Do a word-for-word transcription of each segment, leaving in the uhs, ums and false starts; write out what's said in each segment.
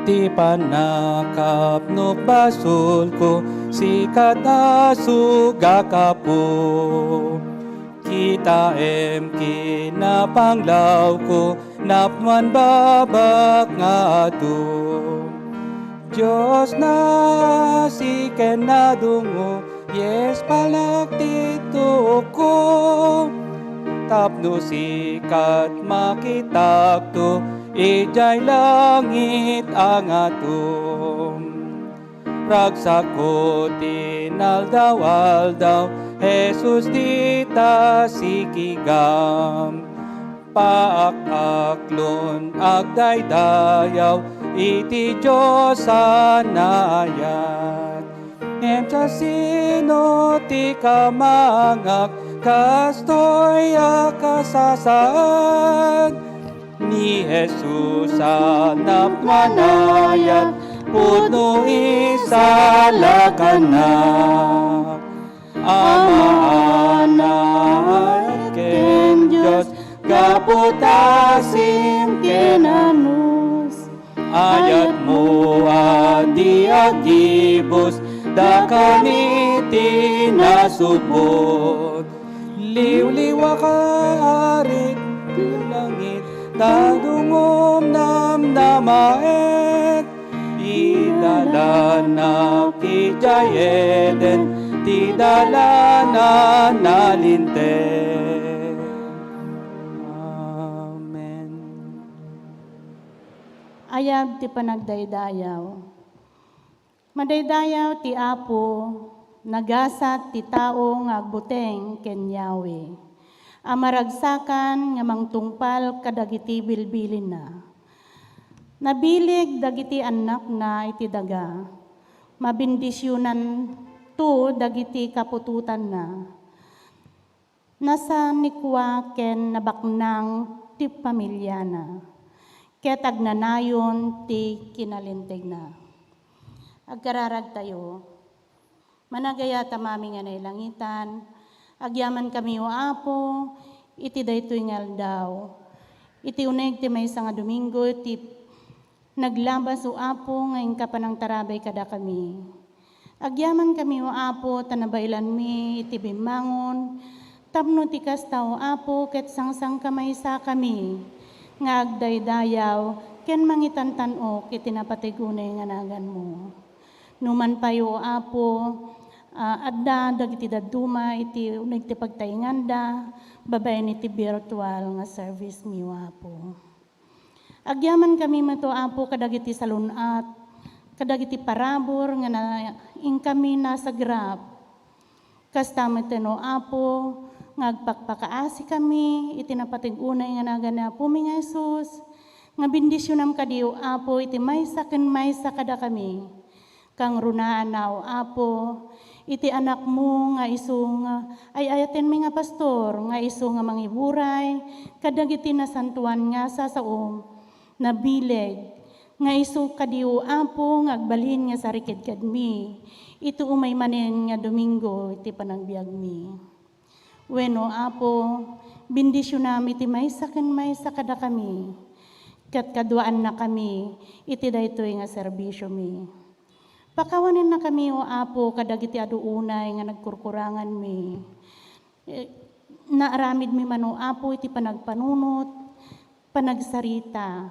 Ti pannakapnok basolko, sika a sugak, Apo. Kitaem kinapanglawko, napnuan babak nga adu. Dios, naasi ken nadungo, yes, palak ti tuokko. Tapno sikat makitakto idiay langit a ngato. Ragsakko ti naldaw-aldaw, Jesus, dita sikigam. Paak-aklon, agdaydayaw iti Dios a naayat. Ngem siasino ti kamangak, kastoy a kasasaad? Ni Jesus a napmanayat, pudno isalakannak. Ama, Anak, ken Dios, gapu ta asim ken anus. Ayatmo a di agibus, dakami ti nasubot. Liwliwa ka, Ari ti langit, ta dungom namnamaet. Idalanak idiay Eden ti dalan a nalinteg. Amen. Ayab ti panagdaydayaw. Madaydayaw ti Apo, nagasat ti tao nga agbuteng ken Yahweh, a maragsakan nga mangtungpal kadagiti bilbilinna. Nabileg dagiti annakna iti daga, mabendisionanto dagiti kaputotanna. Nasanikua ken nabaknang ti familiana, ket agnanayon ti kinalintegna. Agkararagtayo, managayat Amami nga nailangitan, agyamankami, O Apo, iti daytoy nga aldaw, iti uneg ti maysa nga Domingo ti naglabas, O Apo, nga inka panangtarabay kadakami. Agyamankami, O Apo, ta nabaelanmi iti bimmangon, tapno ti kasta, O Apo, ket sangsangkamaysakami nga agdaydayaw ken mangitantan-ok iti napateg unay nga naganmo. Numan pay, O Apo, a, adda dagiti dadduma iti uneg ti pagtainganda babaen iti virtual nga service mi, O Apo. Agyamankami met, O Apo, kadagiti salun-at, kadagiti parabur nga na-, inkami nasagrap. Kasta met, O Apo, nga agpakpakaasikami iti napateg unay nga nagan ni Apomi nga Jesus, nga bendisionam kadi, O Apo, iti maysa ken maysa kadakami. Kangrunaanna, O Apo, iti anakmo nga isu nga ay-ayatenmi nga pastor, nga isu nga mangiburay kadagiti nasantoan nga sasaom, nabileg, nga isu kadi, O Apo, nga agbalin nga sarikedkedmi iti umay manen nga Domingo iti panagbiagmi. Wenno, Apo, bendisionam iti maysa ken maysa kadakami, ket kaduaannakami iti daytoy nga serbisiomi. Pakawanennakami, O Apo, kadagiti adu unay nga nagkurkuranganmi. Eh, naaramidmi man, O Apo, iti panagpanunot, panagsarita,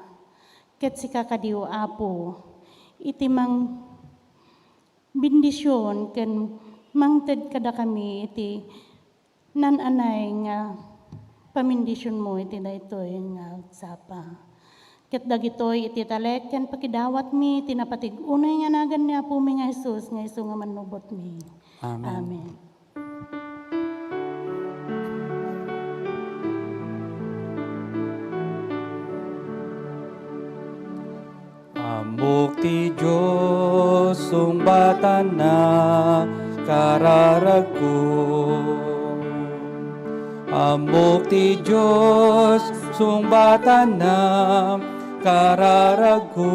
ket sika kadi, O Apo, iti mang-, bendision ken mangted kadakami iti nan-anay nga pamindisionmo iti daytoy nga agsapa. Ket dagitoy iti talek ken pakidawatmi iti napateg unay nga nagan ni Apomi nga Jesus nga isu nga mannubotmi. Amen. Amen. Ammok ti Dios, sungbatanna, kararagko. Ammok ti Dios, sungbatanna, kararagko.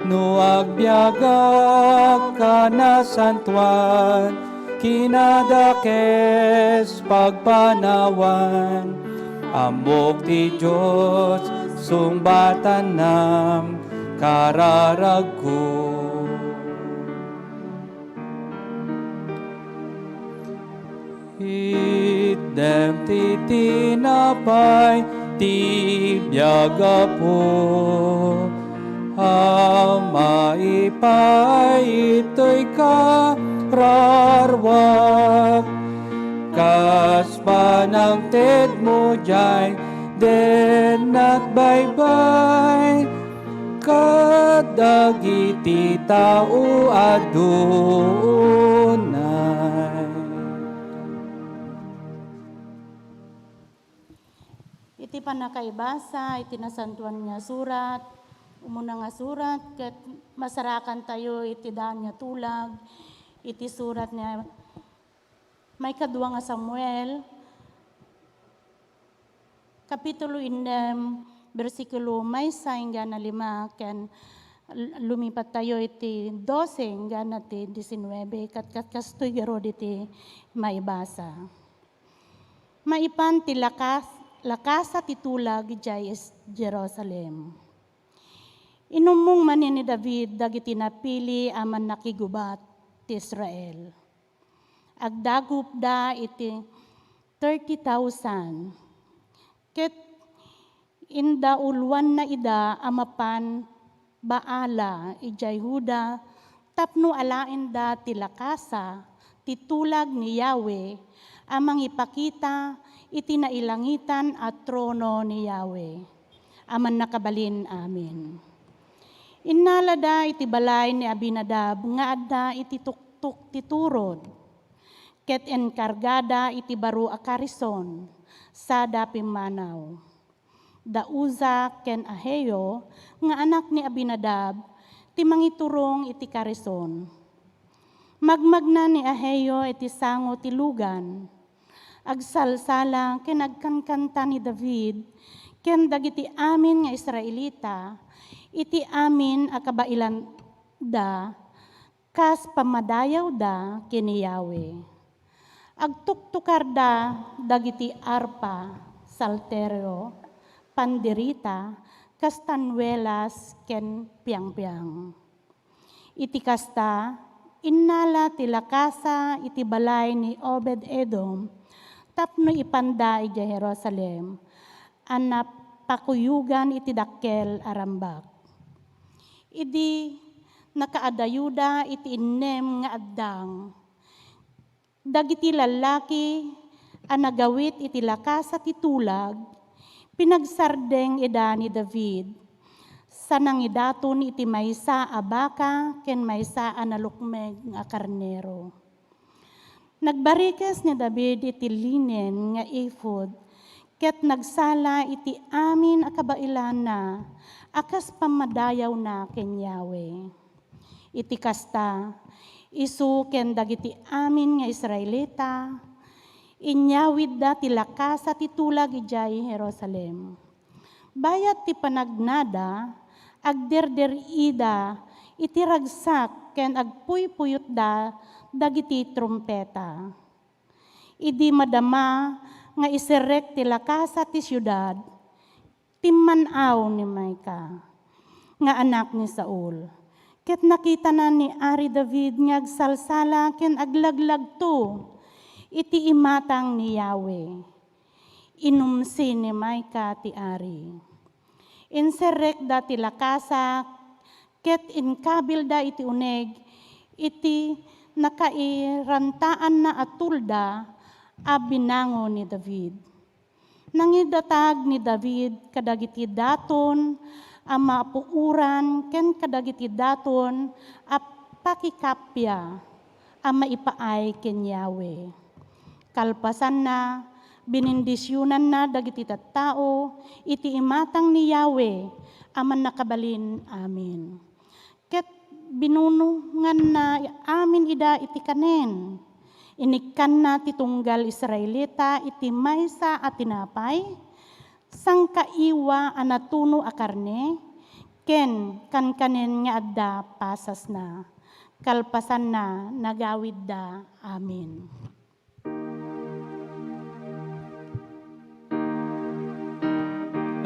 No agbiagak a nasantoan, kinadakes pagpanawan, Ammok ti Dios, sungbatannam, kararagko. Itdem ti tinapay ti biag, Apo, a maipaay itoy kararwak, kas panangtedmo diay dinnak baybay kadagiti tao a dunay. Iti pannakaibasa iti Nasantoan nga Surat, umuna nga surat, ket masarakantayo iti daan nga tulag, iti surat ni maikadua nga Samuel, Kapitulo ennem, bersikulo maysa inggana lima, ken lumipattayo iti dose inggana ti diecinueve, ket, ket kastoy garud iti maibasa. Maipan ti lakas-, lakasa ti tulag idiay Is-, Jerusalem. Inummong manen ni David dagiti napili a mannakigubat ti Israel. Agdagupda iti thirty thousand. Ket indauluanna ida a mapan Baala idiay Juda tapno alaenda ti lakasa ti tulag ni Yahweh a mangipakita iti nailangitan a trono ni Yahweh a Mannakabalin-amin. Innalada iti balay ni Abinadab nga adda iti tuktok ti turod, ket enkargada iti baro a karison sada pimmanaw. Da Uza ken Ahio nga anak ni Abinadab ti mangiturong iti karison. Magmagna ni Ahio iti sango ti lugan. Agsalsala ken agkankanta ni David ken dagiti amin nga Israelita iti amin a kabailanda kas pammadayawda ken ni Yahweh. Agtuktokarda dagiti arpa, salterio, pandereta, kastanuelas, ken piangpiang. Iti kasta, innala ti lakasa iti balay ni Obed-Edom tapno ipanda idiay Jerusalem a napakuyogan iti dakkel a rambak. Idi nakaadayoda iti innem nga addang, dagiti lallaki a nagawit iti lakasa ti tulag, pinagsardeng ida ni David, sa nangidaton iti maysa a baka ken maysa a nalukmeg nga karnero. Nagbarikes ni David iti linen nga ephod ket nagsala iti amin a kabaelanna a kas pammadayawna ken Yahweh. Iti kasta, isu ken dagiti amin nga Israelita, inyawidda ti lakasa ti tulag idiay Jerusalem. Bayat ti panagnada, agderder-ida iti ragsak ken agpuypuyotda dagiti trumpeta. Idi madama nga iserrek ti lakasa ti siudad, timman-aw ni Mika nga anak ni Saul, ket nakitana ni Ari David nga agsalsala ken aglaglagto iti imatang ni Yahweh. Inumsi ni Mika ti ari. Inserrekda ti lakasa ket inkabilda iti uneg iti nakairantaanna a tolda a binangon ni David. Nangidatag ni David kadagiti daton a mapuoran ken kadagiti daton a pakikappia a maipaay ken Yahweh. Kalpasanna, binindisionanna dagiti tattao iti imatang ni Yahweh a Mannakabalin-amin. Ket binunonganna amin ida iti kanen. Inikkanna ti tunggal Israelita iti maysa a tinapay, sangkaiwa a natuno a karne, ken kankanen nga adda pasasna. Kalpasanna, nagawidda amin.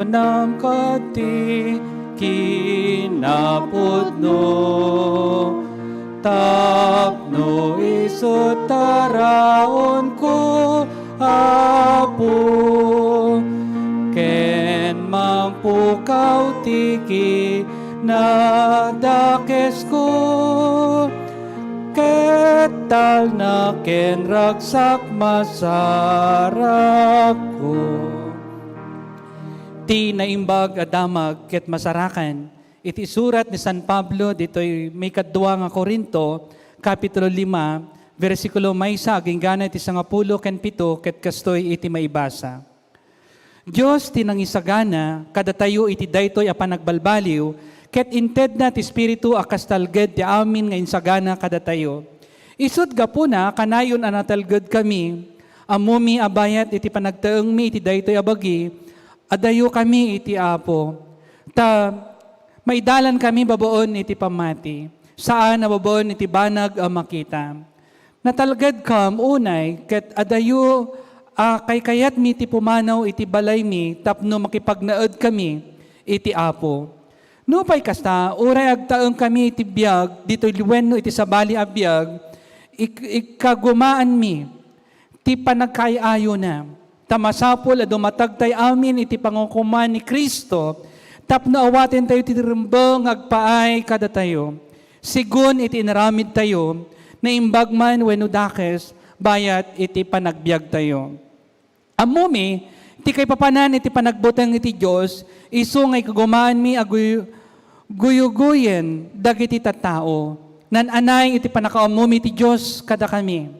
Nam ket ti kinapudno, tapno isu taraonko, Apo, ken mangpukaw ti kinadakesko, ket talna ken ragsak masarakko. Ti naimbag a damag ket masarakan iti surat ni San Pablo ditoy maikadua nga Corinto, Kapitulo lima, bersikulo maysa agingga iti sangapulo ken pito, ket kastoy iti maibasa. Dios ti nangisagana kadatayo iti daytoy a panagbalbaliw, ket intedna ti Espiritu a kas talged ti amin nga insagana kadatayo. Isut' gapuna, kanayon a natalgedkami. Ammomi a bayat iti panagtaengmi iti daytoy a bagi, adayokami iti Apo. Ta maidalankami babaen iti pammati, saan a babaen iti banag a makita. Natalgedkam unay ket adayo a kaykayatmi ti pumanaw iti balaymi tapno makipagnaedkami iti Apo. Nupay kasta, uray agtaengkami iti biag ditoy wenno iti sabali a biag, ik-, ikkagumaanmi ti panagkaay-ayona. Ta masapul a dumatagtay amin iti pangukoman ni Cristo tapno awatentayo ti rembeng nga agpaay kadatayo, sigun iti inaramidtayo, naimbag man wenno dakes, bayat iti panagbiagtayo. Ammomi ti kaipapanan iti panagbuteng iti Dios, isu nga ikagumaanmi a guy-, guyuguyen dagiti tattao. Nan-anay iti pannakaammomi ti Dios kadakami.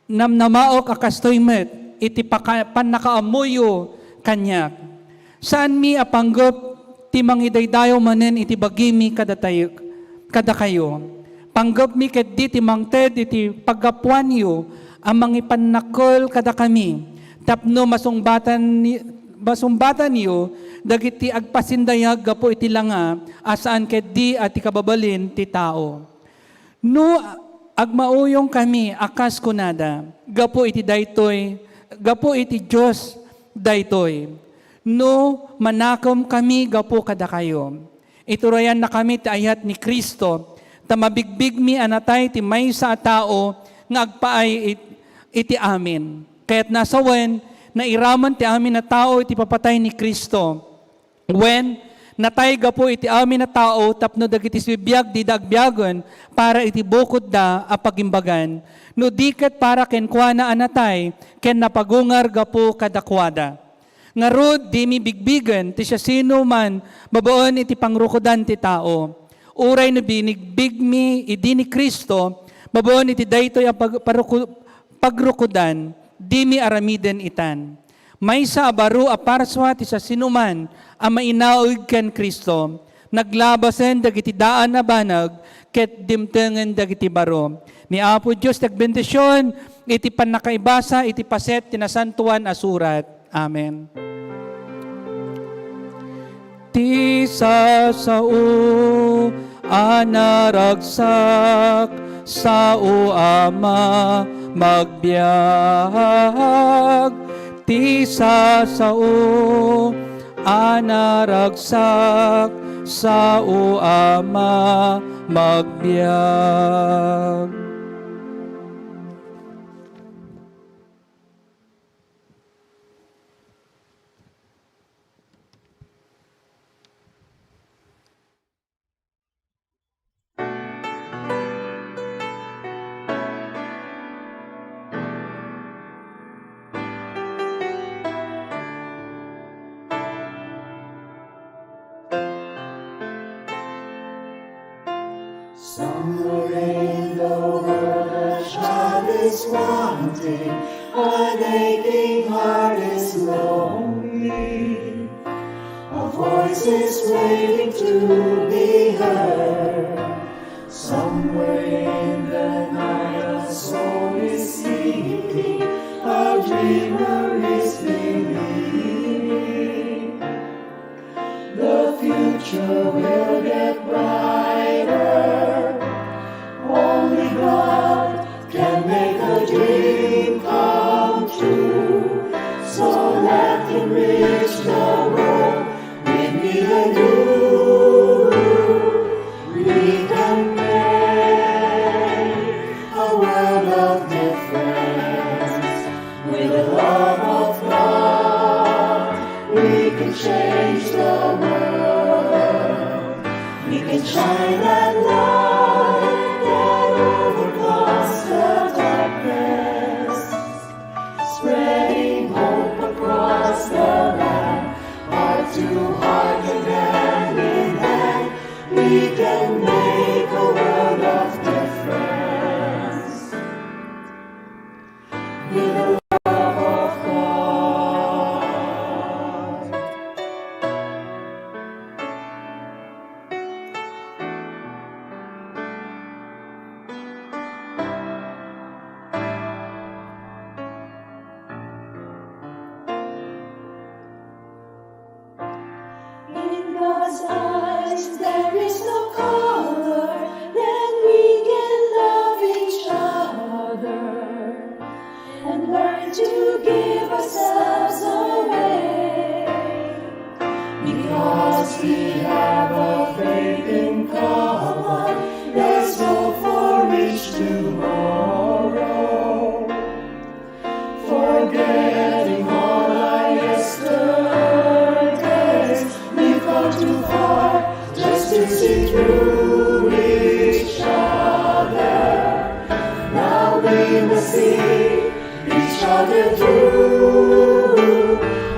Namnamaok a kastoy met iti paka-, pannakaammoyo kaniak. Saanmi a panggep ti mangidaydayaw manen iti bagimi kadatayo-, kadakayo. Panggepmi ketdi ti mangted iti paggapuanyo a mangipannakkel kadakami tapno masungbatan ni-, masungbatanyo dagiti agpasindayag gapu iti langa a saan ketdi a ti kababalin ti tao. No agmauyongkami a kas kunada, gapu iti daytoy, gapu iti Dios daytoy. No manakemkami gapu kadakayo, iturayannakami ti ayat ni Cristo, ta mabigbigmi a natay ti maysa a tao nga agpaay it-, iti amin. Kayatna a sawen, nairaman ti amin a tao iti papatay ni Cristo. Wen, natay gapu iti amin a tao tapno dagiti sibibiag dida agbiagen para iti bukodda a pagimbagan, no di ket para kenkuana a natay ken napagungar gapu kadakuada. Ngarud, dimi bigbigen ti siasinoman babaen iti pangrukodan ti tao. Uray no binigbigmi idi ni Cristo babaen iti daytoy a pag-, paruko-, pagrukodan, dimi aramiden itan. Maysa a baro a parsua ti siasinoman a mainaig ken Cristo, naglabasen dagiti daan a banag ket dimtengen dagiti baro. Ni Apo Dios ti agbendision iti pannakaibasa iti paset ti Nasantoan a Surat. Amen. Ti sasao a naragsak, sao a ma-, magbiag. Ti sasao a naragsak, sao a ma-, magbiag. Somewhere in the world, a child is wanting, an aching heart is lonely. A voice is waiting to be heard. Somewhere in the night, a soul is sleeping, a dreamer is believing. The future will get brighter. Only God can make a dream come true. So let him reach the world All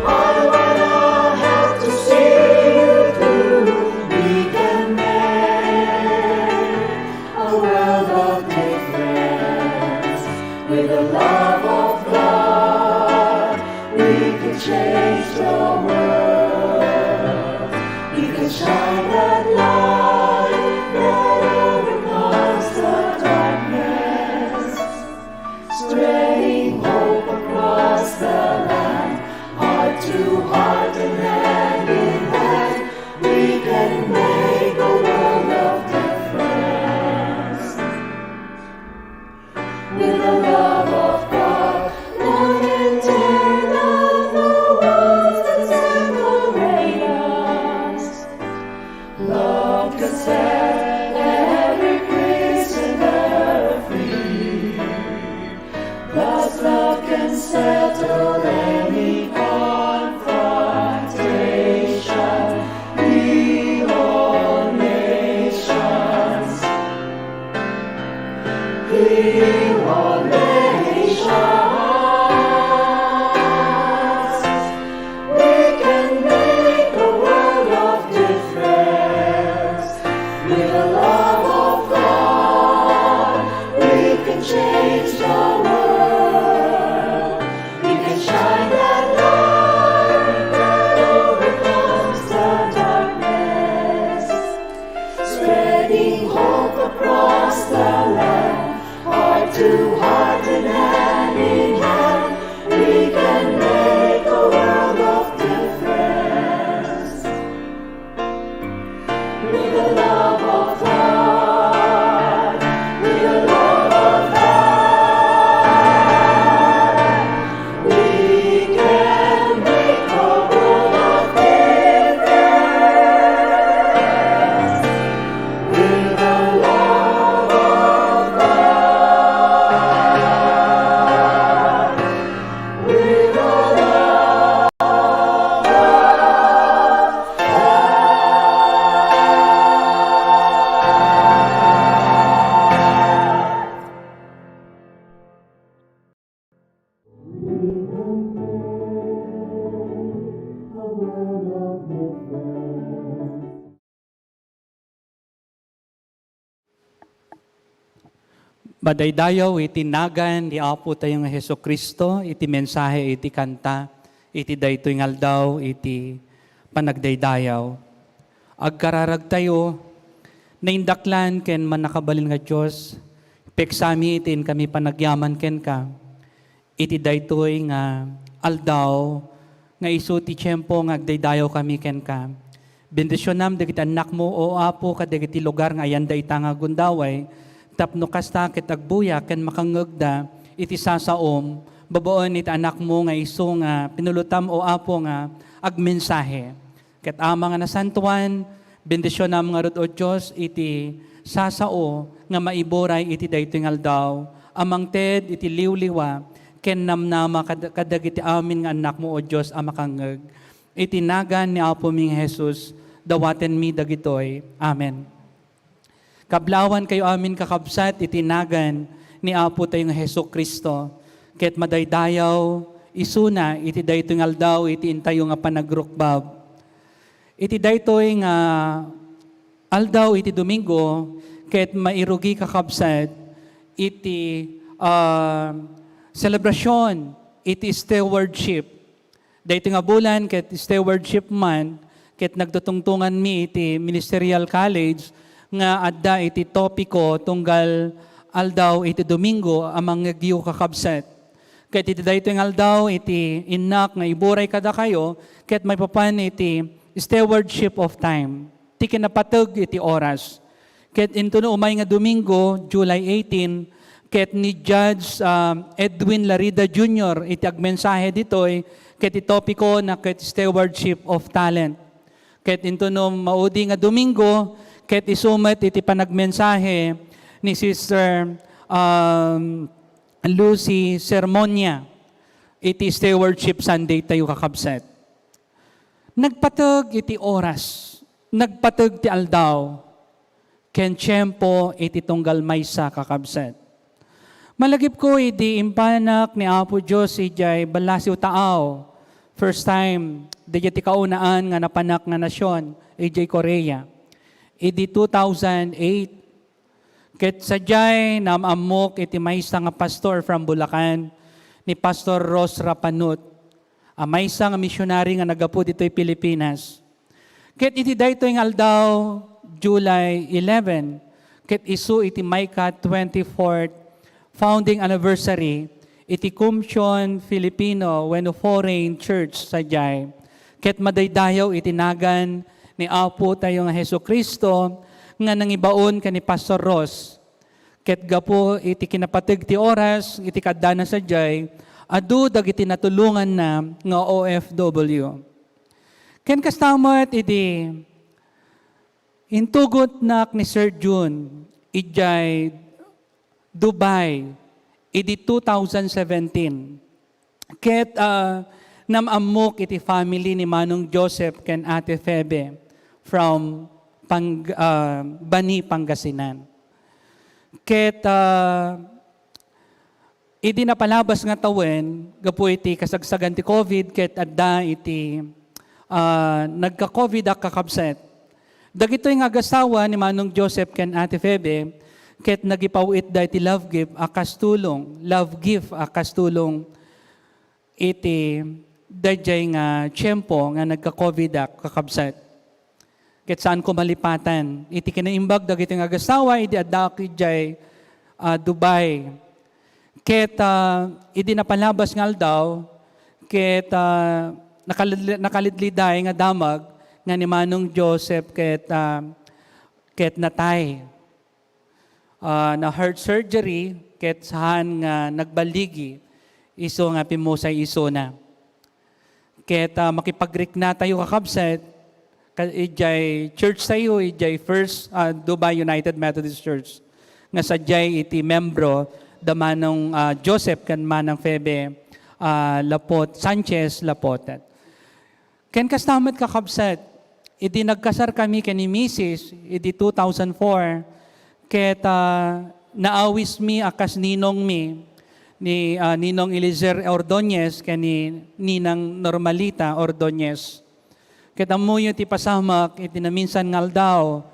I wanna have to see you do, we can make a world of difference. With the love of God, we can change the world. We can shine that light that overcomes the darkness. Spreading hope across the land, heart to heart and hand in hand, we can make a world of difference. With the love of God, light and turn down the walls that separate us. Love can set every prisoner free. God's love can settle any confrontation. Heal all nations. Heal all nations. We can make a world of difference. With the love of God, we can change the world. We can shine that light that overcomes the darkness. Spreading hope across the land, heart to heart and hand in hand, we can make a world of difference. With the love of God, with the love of God, we can make a world of difference. With the love of God, with the love of God. Madaydayaw iti nagan ni Apo tayo nga Jesu-Cristo iti mensahe iti kanta iti daytoy nga aldaw iti panagdaydayaw. Agkararag tayo, naindaklan ken mannakabalin nga Dios, peksami iti inkami panagyaman kenka. Iti daytoy nga aldaw nga isu ti tiempo nga agdaydayaw kami kenka. Bendisionam dagiti annakmo, O Apo, kadagiti lugar nga ayan dayta nga agundaway, tapno kasta ket agbuya ken makangngegda iti sasaom, babaen iti annakmo nga isu nga pinulotam, O Apo, nga agmensahe. Ket Ama nga nasantoan, bendisionam ngarud, O Dios, iti sasao nga maiburay iti daytoy nga aldaw a mangted iti liwliwa ken namnama kad-, kadagiti amin nga annakmo, O Dios, a makangngeg. Iti nagan ni Apomi nga Jesus, dawatenmi dagitoy. Amen. Kablawankayo amin, kakabsat, iti nagan ni Apo tayo nga Jesu-Cristo, ket madaydayaw isuna iti daytoy nga aldaw iti intayo nga panagrukbab. Iti daytoy nga aldaw iti Domingo, ket mairugi, kakabsat, iti, ah, selebrasyon iti stewardship. Daytoy nga bulan ket Stewardship Month, ket nagtutungtunganmi iti Ministerial College nga adda iti topiko tunggal aldaw iti Domingo a mangngegyo, kakabsat. Ket iti daytoy nga aldaw iti innak nga iburay kadakayo ket maipapan iti stewardship of time, ti kinapateg iti oras. Ket intono umay nga Domingo, July eighteen, ket ni Judge, um, Edwin Larida Junior iti agmensahe ditoy, ket ti topiko na ket Stewardship of Talent. Ket intono maudi nga Domingo, ket isu met iti panagmensahe ni Sister, um, Lucy Sermonia iti Stewardship Sunday tayo, kakabsat. Nagpateg iti oras, nagpateg ti aldaw, ken tiempo iti tunggal maysa, kakabsat. Malagipko idi impanak ni Apo Dios idiay Balasiw Taaw, first time, daydiay ti kaunaan nga napanak nga nasion idiay Korea, idi two thousand eight. Ket sadiay, naam-ammok iti maysa nga pastor from Bulacan, ni Pastor Ros Rapanut, a maysa nga misionary nga naggapu ditoy Pilipinas. Ket iti daytoy nga aldaw, July eleven, ket isu iti mayka twenty-fourth founding anniversary iti Kumpion Filipino wenno Foreign Church sadiay, ket madaydayaw iti nagan ni Apo tayo nga Jesu-Cristo nga nangibaon ken ni Pastor Ros. Ket gapu iti kinapateg ti oras, iti kaaddana sadiay, adu dagiti natulonganna nga O F W. Ken kasta met idi intugotnak ni Sir Jun idiay Dubai idi two thousand seventeen. Ket, ah, naam-ammok iti family ni Manong Joseph ken Ate Febe from Pang-, ah, Bani, Pangasinan. Ket, ah, idi napalabas nga tawen, gapu iti kasagsagan ti COVID, ket adda iti, ah, nagka-COVID a kakabsat. Dagitoy nga agasawa ni Manong Joseph ken Ate Febe, ket nagipaw-itda iti love gift a kas tulong, love gift a kas tulong iti daydiay nga tiempo nga nagka-COVID a kakabsat. Ket saanko malipatan iti kinaimbag dagiti nga agasawa idi addaak idiay, ah, Dubai. Ket, ah, idi napalabas nga aldaw, ket, ah, nakalidli-, nakalidliday nga damag nga ni Manong Joseph ket, ah, ket natay. Ah, na-heart surgery, ket saan nga nagballigi isu nga pimmusay isuna. Ket, ah, makipagriknatayo, kakabsat, ka-, idiay church tayo, idiay First, ah, Dubai United Methodist Church, nga sadiay iti membro da Manong, ah, Joseph ken Manang Febe, ah, Lapot, Sanchez Lapotet. Ken kasta met, kakabsat, idi nagkasarkami ken ni misis idi two thousand four, ket, ah, naawismi a kas ninongmi ni, ah, Ninong Eliezer Ordonez ken ni Ninang Normalita Ordonez. Ket ammoyo ti pasamak iti naminsan nga aldaw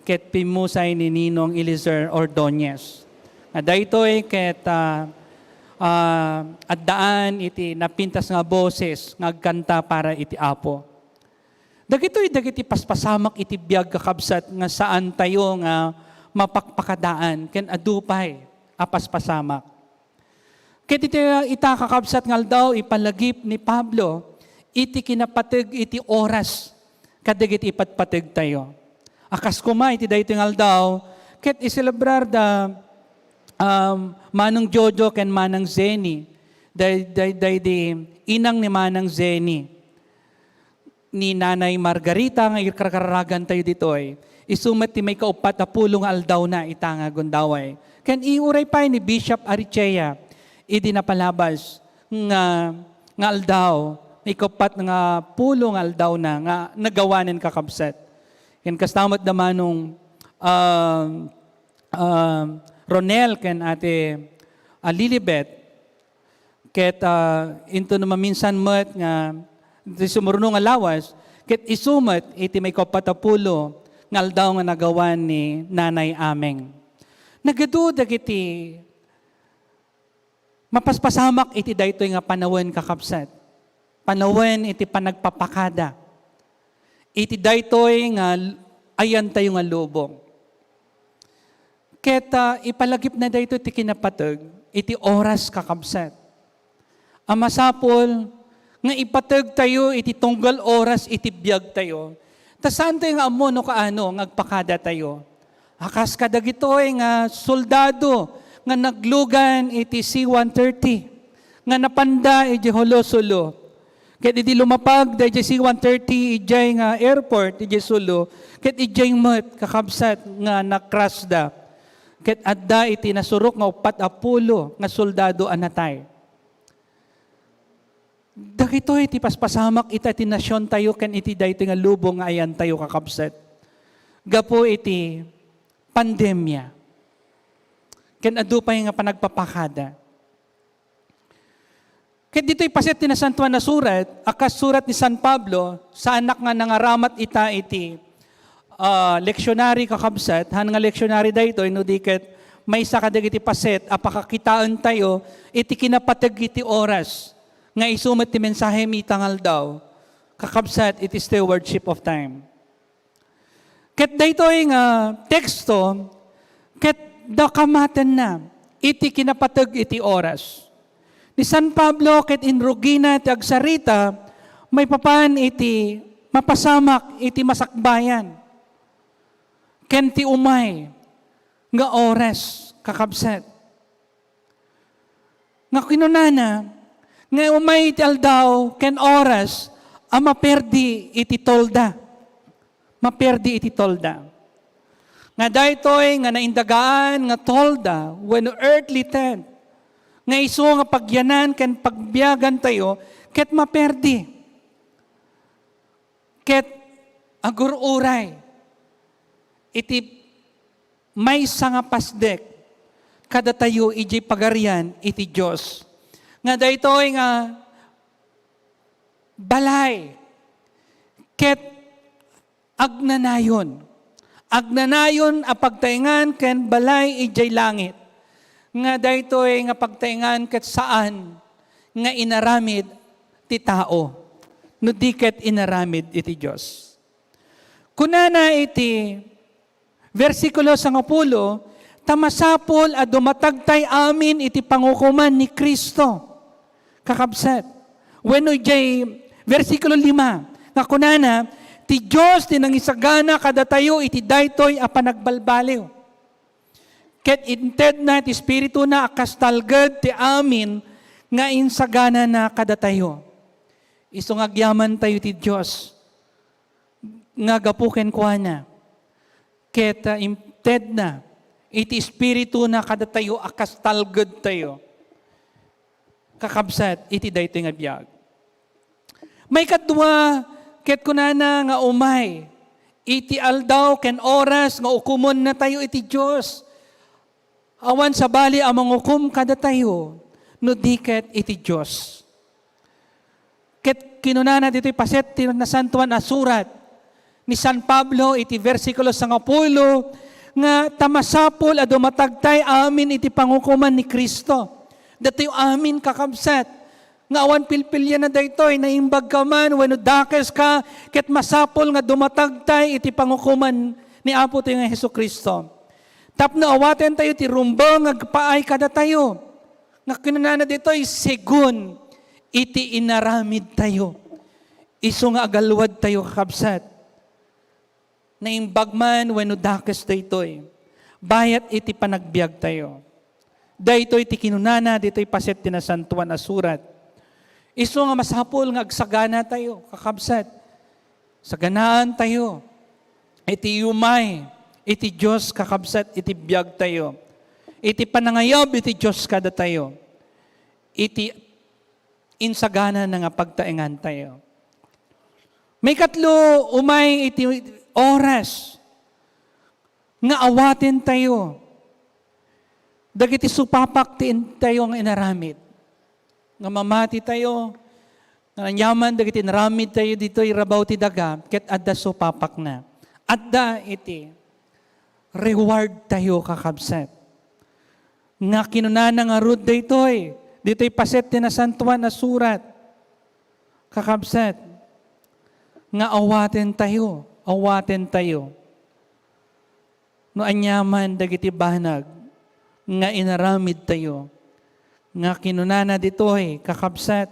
ket pimmusay ni Ninong Eliezer Ordonez. Nga daytoy ket, ah, ah, addaan iti napintas nga boses nga agkanta para iti Apo. Dagitoy dagiti paspasamak iti biag, kakabsat, nga saantayo nga mapakpakadaan ken adu pay a paspasamak. Ket iti, ita, kakabsat, nga aldaw, ipalagip ni Pablo iti kinapateg iti oras kadagiti ipatpategtayo. A kas koma iti daytoy nga aldaw, ket iselebrar da, um, Manong Jojo ken Manang Zenny, day-, day-, daydi inang ni Manang Zenny, ni Nanay Margarita nga ikarkaragantayo ditoy. Isu met ti maikauppat a pulo nga aldawna ita nga gundaway. Ken iuray pay ni Bishop Arichea idi napalabas nga, nga aldaw, maikauppat nga pulo nga aldawna nga nagawanen, kakabsat. Ken kasta met da Manong, ah, ah, Ronel ken Ate, ah, Lilibet. Ket, ah, intono maminsan met nga iti sumurno nga lawas, ket isu met iti maikauppat a pulo nga aldaw nga nagawan ni Nanay Ameng. Nagadu dagiti mapaspasamak iti daytoy nga panawen, kakabsat. Panawen iti panagpapakada iti daytoy nga ayantayo nga lubong. Ket, ah, ipalagipna daytoy ti kinapateg iti oras, kakabsat, a masapul nga ipategtayo iti tunggal oras iti biagtayo, ta saantayo nga ammo no kaano nga agpakadatayo. A kas kadagitoy nga soldado nga naglugan iti C one thirty nga napanda idiay Jolo, Sulu. Ket idi lumapag daydiay C one thirty idiay nga airport idiay Sulu, ket idiay met, kakabsat, nga na-crash da. Ket adda iti nasurok nga uppat a pulo nga soldado a natay. Dagitoy ti paspasamak ita ti nasiontayo ken iti daytoy nga lubong nga ayantayo, kakabsat, gapu iti pandemia. Ken adu pay nga panagpapakada. Ket ditoy paset ti Nasantoan a Surat, a kas surat ni San Pablo, saannak nga nangaramat ita iti, ah, lectionary, kakabsat, han nga lectionary daytoy, no di ket maysa kadagiti paset a pakakitaentayo iti kinapateg iti oras nga isu met ti mensahem ita nga aldaw, kakabsat, iti stewardship of time. Ket daytoy nga teksto, ket dakamatenna iti kinapateg iti oras. Ni San Pablo ket inrugina ti agsarita maipapan iti mapasamak iti masakbayan ken ti umay nga oras, kakabsat. Nga kinunana, nga umay iti aldaw ken oras a maperdi iti tolda. Maperdi iti tolda. Nga daytoy nga naindagaan nga tolda wenno earthly tent, nga isu nga pagyanan ken pagbiagantayo, ket maperdi. Ket agur-uray iti maysa nga pasdek kadatayo idiay Pagarian iti Dios. Nga daytoy nga balay ket agnanayon. Agnanayon a pagtaengan ken balay idiay langit. Nga daytoy nga pagtaengan ket saan nga inaramid ti tao, no di ket inaramid iti Dios. Kunana iti bersikulo sangapulo, ta masapul a dumatagtay amin iti pangukoman ni Cristo. Kakabsat, wenno idiay bersikulo lima, nga kunana, "Ti Dios ti nangisagana kadatayo iti daytoy a panagbalbaliw. Ket intedna ti Espirituna a kas talged ti amin nga insaganana kadatayo." Isu nga agyamantayo ti Dios nga gapu kenkuana, ket, ah, intedna iti Espirituna kadatayo a kas talgedtayo, kakabsat, iti daytoy nga biag. Maikadua, ket kunana nga umay iti aldaw ken oras nga ukomennatayo iti Dios. Awan sabali a mangukom kadatayo no di ket iti Dios. Ket kinunana ditoy paset ti Nasantoan a Surat ni San Pablo iti bersikulo sangapulo nga, "Ta masapul a dumatagtay amin iti pangukoman ni Cristo." Datoy amin, kakabsat, nga awan pilpilianna daytoy, naimbag ka man wenno dakes ka, ket masapul nga dumatagtay iti pangukoman ni Apotayo nga Jesu-Cristo. Tapno awatentayo ti rumbeng nga agpaay kadatayo. Nga kinunana ditoy, segun iti inaramidtayo. Isu nga agaluadtayo, kakabsat. Naimbag man wenno dakes daytoy, bayat iti panagbiagtayo. Daytoy ti kinunana ditoy paset ti Nasantoan a Surat. Isu nga masapul nga agsaganatayo, kakabsat. Saganaantayo iti umay iti Dios, kakabsat, iti biagtayo, iti panangayab iti Dios kadatayo, iti insagana na nga pagtaengantayo. Maikatlo, umay iti oras nga awatentayo dagiti supapak ti intayo nga inaramid. Nga mamatitayo, nga aniaman dagiti inaramidtayo ditoy rabaw ti daga, ket adda supapakna. Adda iti rewardtayo, kakabsat. Nga kinunana ngarud daytoy, ditoy paset ti Nasantoan a Surat, kakabsat, nga awatentayo, awatentayo no aniaman dagiti banag nga inaramidtayo. Nga kinunana ditoy, kakabsat,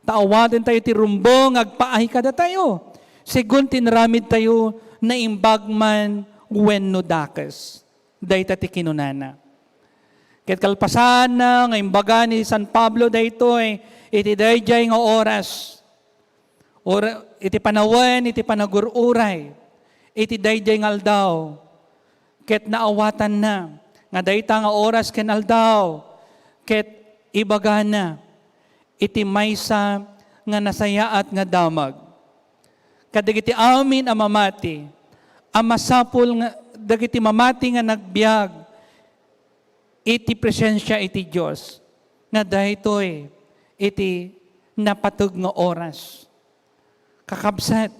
ta awatentayo ti rumbeng nga agpaay kadatayo, segun ti inaramidtayo, naimbag man wenno dakes. Dayta ti kinunana. Ket kalpasanna nga imbaga ni San Pablo daytoy iti daydiay nga oras, or iti panawen iti panagur-uray iti daydiay nga aldaw, ket naawatanna nga dayta nga oras ken aldaw ket ibagana iti maysa nga nasayaat nga damag kadagiti amin a mamati, a masapul nga dagiti mamati nga nagbiag iti presensia iti Dios nga daytoy iti napateg nga oras. Kakabsat,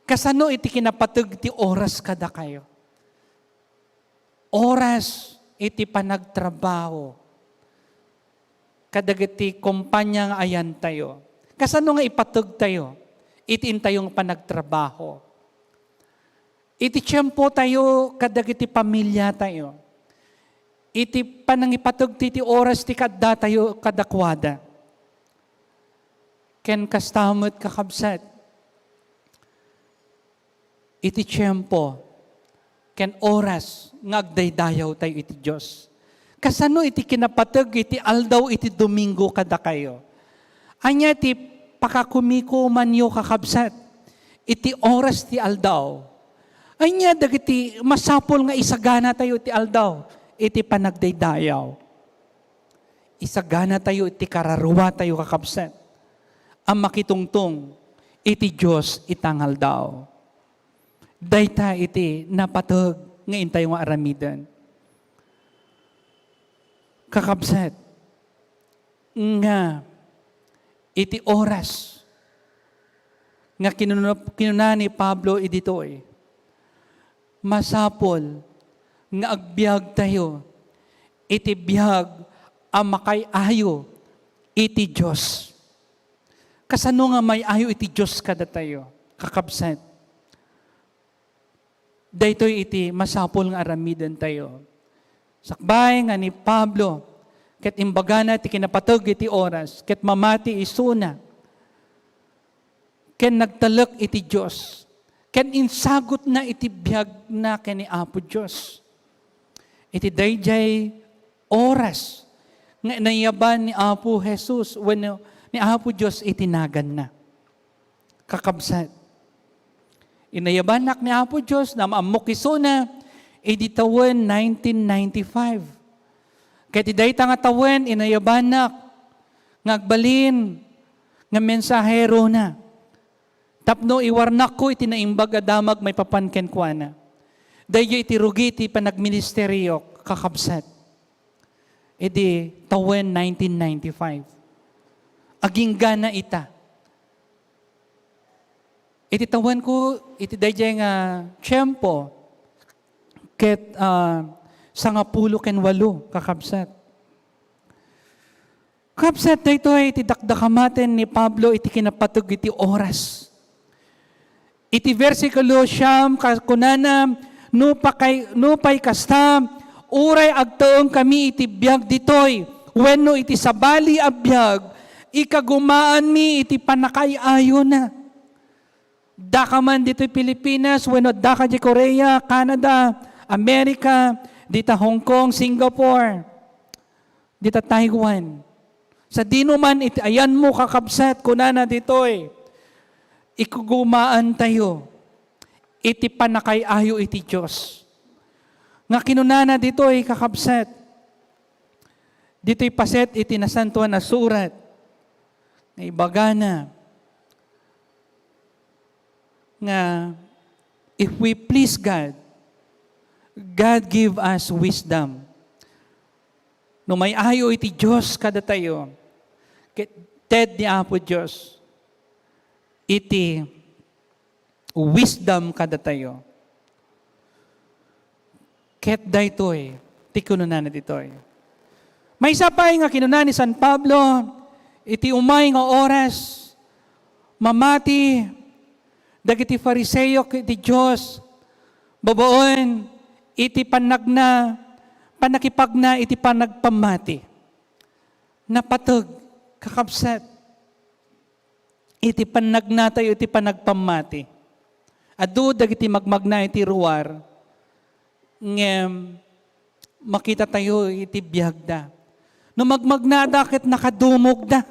kasano iti kinapateg ti oras kadakayo? Oras iti panagtrabaho kadagiti kompania nga ayantayo. Kasano nga ipategtayo iti intayong panagtrabaho? Iti tiempotayo kadagiti pamilyatayo. Iti panangipateg ti, ti oras ti kaddatayo kadakuada. Ken kasta met, kakabsat, iti tiempo ken oras nga agdaydayawtayo iti Dios. Kasano iti kinapateg iti aldaw iti Domingo kadakayo? Ania ti pakakumikumanyo, kakabsat, iti oras ti aldaw? Ania dagiti masapul nga isaganatayo iti aldaw iti panagdaydayaw? Isaganatayo iti kararuatayo, kakabsat, a makitungtong iti Dios ita nga aldaw. Dayta iti napateg nga intayo nga aramiden. Kakabsat, nga iti oras nga kinuna, kinuna ni Pablo iditoy, masapul nga agbiagtayo iti biag a makay-ayo iti Dios. Kasano nga may-ayo iti Dios kadatayo, kakabsat? Daytoy iti masapul nga aramidentayo. Sakbay nga ni Pablo, ket imbagana ti kinapateg iti oras, ket mamati isuna, ken nagtalek iti Dios, ken insagutna iti biagna ken ni Apo Dios. Iti daydiay oras nga inayaban ni Apo Jesus wenno ni Apo Dios iti naganna. Kakabsat, inayabanak ni Apo Dios, naam-ammok isuna, idi tawen nineteen ninety-five. Ket iti dayta nga tawen, inayabanak nga agbalin nga mensaherona tapno iwarnakko iti naimbag a damag maipapan kenkuana. Daydiay iti rugi ti panagministeriok, kakabsat. Idi tawen nineteen ninety-five. Agingga ita. Iti tawenko, iti daydiay nga tiempo, ket, ah, sangapulo ken walo, kakabsat. Kakabsat, daytoy iti dakdakamaten ni Pablo iti kinapateg iti oras. Iti bersikulo siam, ka-, kunana, "Nupakay-, nupay kasta, uray agtaengkami iti biag ditoy wenno iti sabali a biag, ikagumaanmi iti pannakaay-ayona." Daka man ditoy Pilipinas, wenno daka di Korea, Canada, America, dita Hong Kong, Singapore, dita Taiwan. Sadino man iti ayanmo, kakabsat, kunana ditoy, ikugumaantayo iti pannakaay-ayo iti Dios. Nga kinunana ditoy, kakabsat, ditoy paset iti Nasantoan a Surat, nga ibagana, nga if we please God, God give us wisdom. No may-ayo iti Dios kadatayo, ket ted ni Apo Dios iti wisdom kadatayo. Ket daytoy ti kinunana ditoy. Maysa pay nga kinuna ni San Pablo, iti umay nga oras, mamati dagiti Fariseo iti Dios, babaen iti pannagna, pannakipagna iti panagpammati. Napateg, kakabsat, iti pannagnatayo iti panagpammati. Adu dagiti magmagna iti ruar, ngem makitatayo iti biagda. No magmagnada ket nakadumogda,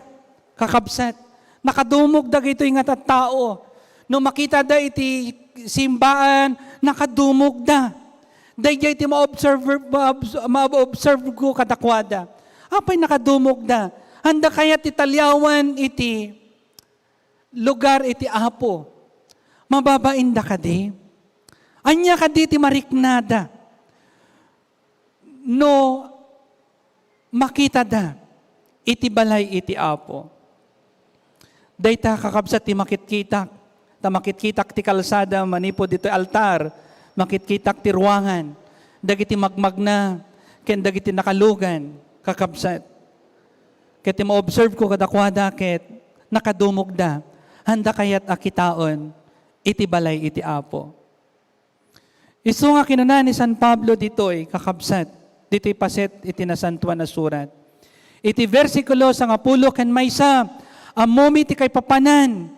kakabsat, nakadumog dagitoy nga tattao. No makitada iti simbaan, nakadumogda. Daydiay ti maobserve, maobs-, maobserve ko kadakuada. Apay nakadumogda? Anda kayat ti taliawan iti lugar iti Apo? Mababainda kadi? Ania kadi ti mariknada? no makitada iti balay iti Apo. Dayta, kakabsat, ti makitkitak. Ta makitkitak ti kalsada manipud ditoy altar, makitkitak ti ruangan, dagiti magmagna, ken dagiti nakalugan, kakabsat. Ket ti maobserve ko kadakuada ket nakadumogda, handa kayat a kitaen iti balay iti Apo. Isu nga kinuna ni San Pablo ditoy, kakabsat, ditoy paset iti Nasantoan a Surat. Iti bersikulo sangapulo ken maysa, ammomi ti kaipapanan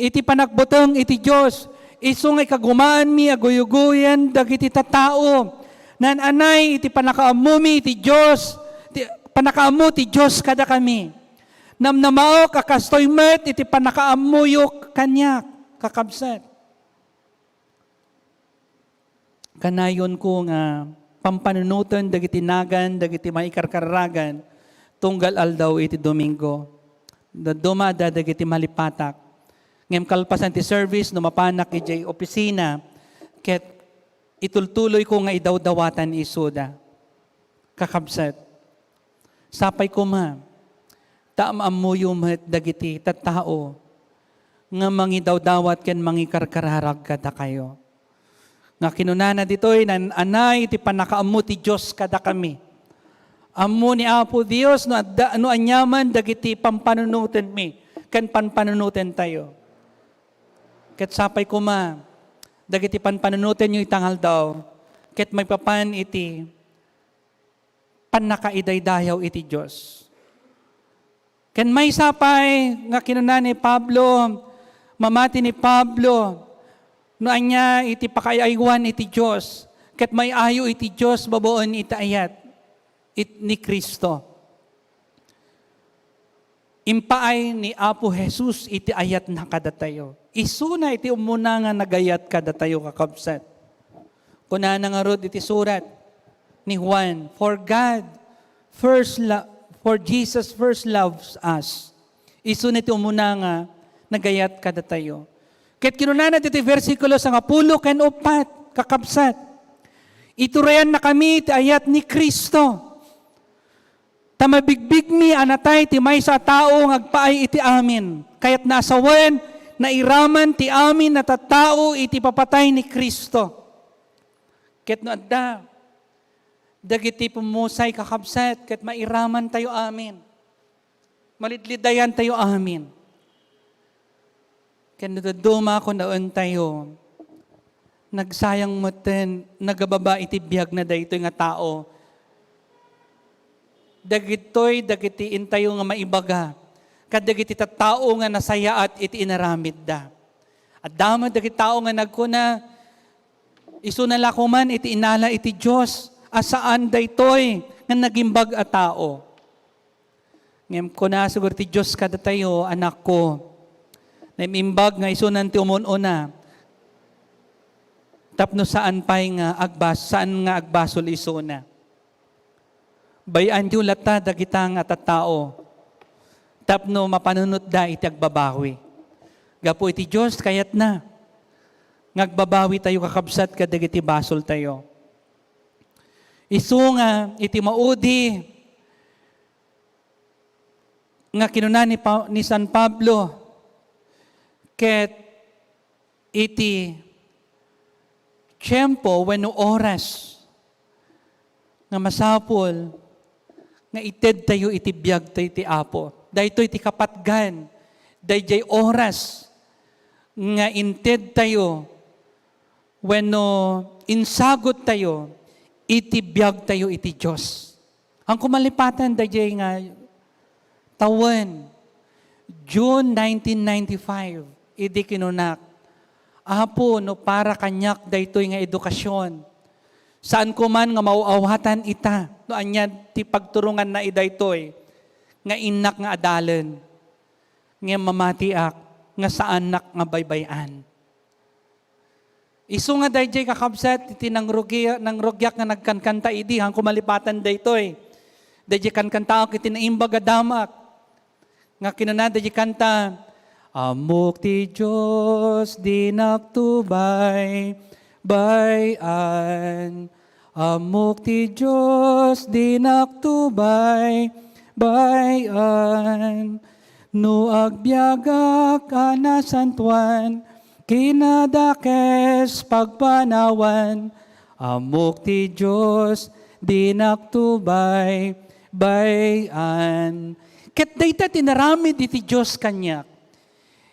iti panagbuteng iti Dios, isu nga ikagumaanmi a guyguyen dagiti tattao. Naan-anay iti pannakaammomi iti Dios, ti, pannakaammo ti Dios kadakami. Namnamaok a kastoy met iti pannakaammoyo kaniak, kakabsat. Kanayonko nga pampanunoten dagiti nagan dagiti maikarkararagan tunggal aldaw iti Domingo. Dadduma adda dagiti malipatak. Ngem kalpasan ti service, no mapanak idiay opisina, ket itultuloyko nga idawdawatan isuda. Kakabsat, sapay koma ta am-ammoyo met dagiti tattao nga mangidawdawat ken mangikarkararag kadakayo. Nga kinunana ditoy, naan-anay ti pannakaammo ti Dios kadakami. Ammo ni Apo Dios no adda, no aniaman dagiti pampanunotenmi ken pampanunotentayo. Ket sapay koma dagiti pampanunotentayo ita nga aldaw, ket maipapan iti pannakaidaydayaw iti Dios. Ken maysa pay nga kinuna ni Pablo, mamati ni Pablo, no ania iti pakaay-aywan iti Dios, ket may-ayo iti Dios babaen iti ayat it-, ni Cristo. Impaay ni Apo Jesus iti ayatna kadatayo. Isuna iti umuna nga nagayat kadatayo, kakabsat. Kunana ngarud iti surat ni Juan, "For God first lo-, for Jesus first loves us." Isuna iti umuna nga nagayat kadatayo. Ket kinunana iti bersikulo sangapulo ken uppat, kakabsat, "Iturayannakami ti ayat ni Cristo." Ta mabigbigmi a natay ti maysa a tao nga agpaay iti amin. Kayatna a sawen, nairaman ti amin a tattao iti papatay ni Cristo. Ket no adda dagiti pummusay, kakabsat, ket mairamantayo amin. Malidlidayantayo amin. Ken no dadduma, kunaentayo, nagsayang metten, nagababa iti biagna daytoy nga tao. Dagitoy dagiti intayo nga maibaga kadagiti tattao nga nasayaat iti inaramidda. Adda met dagiti tao nga nagkuna, isuna la koma iti inala iti Dios a saan daytoy nga nagimbag a tao. Ngem kuna siguro ti Dios kadatayo, "Anakko, naimbag nga isunan ti umun-una, tapno saan pay nga agbas-, saan nga agbasol isuna. Bay-anyo latta dagita nga tattao, tapno mapanunotda iti agbabawi." Gapu iti Dios, kayatna nga agbabawitayo, kakabsat, kadagiti basoltayo. Isu nga iti maudi nga kinuna ni Pa-, ni San Pablo, ket iti tiempo wenno oras nga masapul nga itedtayo iti biagtayo ti Apo. Daytoy ti kapatgan, daydiay oras nga intedtayo wenno insaguttayo iti biagtayo iti Dios. Haanko malipatan daydiay nga tawen, June nineteen ninety-five, idi kinunak, "Apo, no para kaniak daytoy nga edukasyon, saanko man nga maaw-awatan ita no ania ti pagturonganna idaytoy nga innak nga adalen, ngem mamatiak nga saannak nga baybay-an." Isu nga daydiay, kakabsat, iti nangrugi-, nangrugiak nga nagkankanta idi, haanko malipatan daytoy. Daydiay kankantaak iti naimbag a damak. Nga kinuna daydiay kanta, "Ammok ti Dios, dinak to bay-, bay-an. Ammok ti Dios, dinak to bay-bayan. No agbiagak a nasantoan, kinadakes pagpanawan. Ammok ti Dios, dinak to bay-bayan. Ket dayta ti naramid iti Dios kaniak.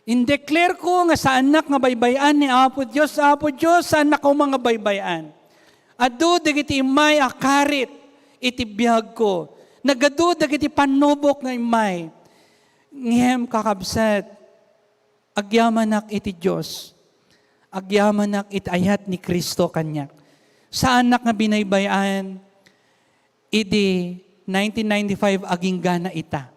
Indeclare ko nga saannak nga baybay-an ni Apo Dios. Apo Dios, saannak koma nga baybay-an. Adu dagiti immay a karit iti biagko. Nagadu dagiti pannubok nga immay. Ngem, kakabsat, agyamanak iti Dios. Agyamanak iti ayat ni Cristo kaniak. Saannak nga binaybay-an. Idi nineteen ninety-five, aginggana ita.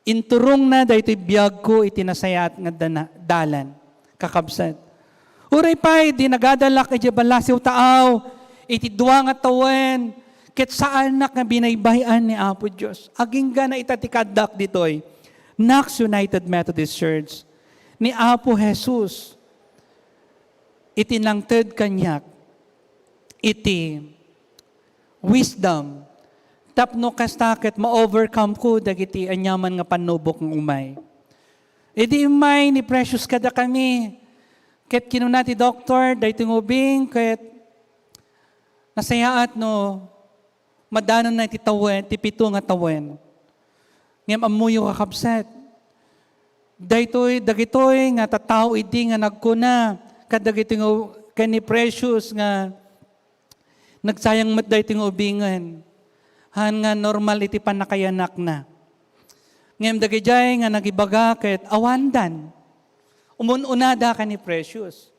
Inturongna daytoy biagko iti nasayaat nga dana-, dalan, kakabsat. Uray pay, idi nagadalak idiay Balasiw Taaw, iti dua nga tawen, ket saannak nga binaybay-an ni Apo Dios. Aginggana ita ti kaaddak ditoy, Knox United Methodist Church, ni Apo Jesus, iti nangted kaniak, iti wisdom, tapno kasta ket ma-overcome ko dagiti aniaman nga pannubok nga umay. Idi immay ni Precious kadakami, ket kinuna ti doktor, daytoy nga ubing ket nasayaat no madanonna iti tawen, ti pito nga tawen. Ngem ammoyo, kakabsat, daytoy, dagitoy nga tattao idi nga nagkuna kadagitoy nga u-, ken ni Precious nga nagsayang met daytoy nga ubingen. Haan nga normal iti pannakayanakna. Ngem dagidiay nga nagibaga ket awandan. Umun-unada ken ni Precious.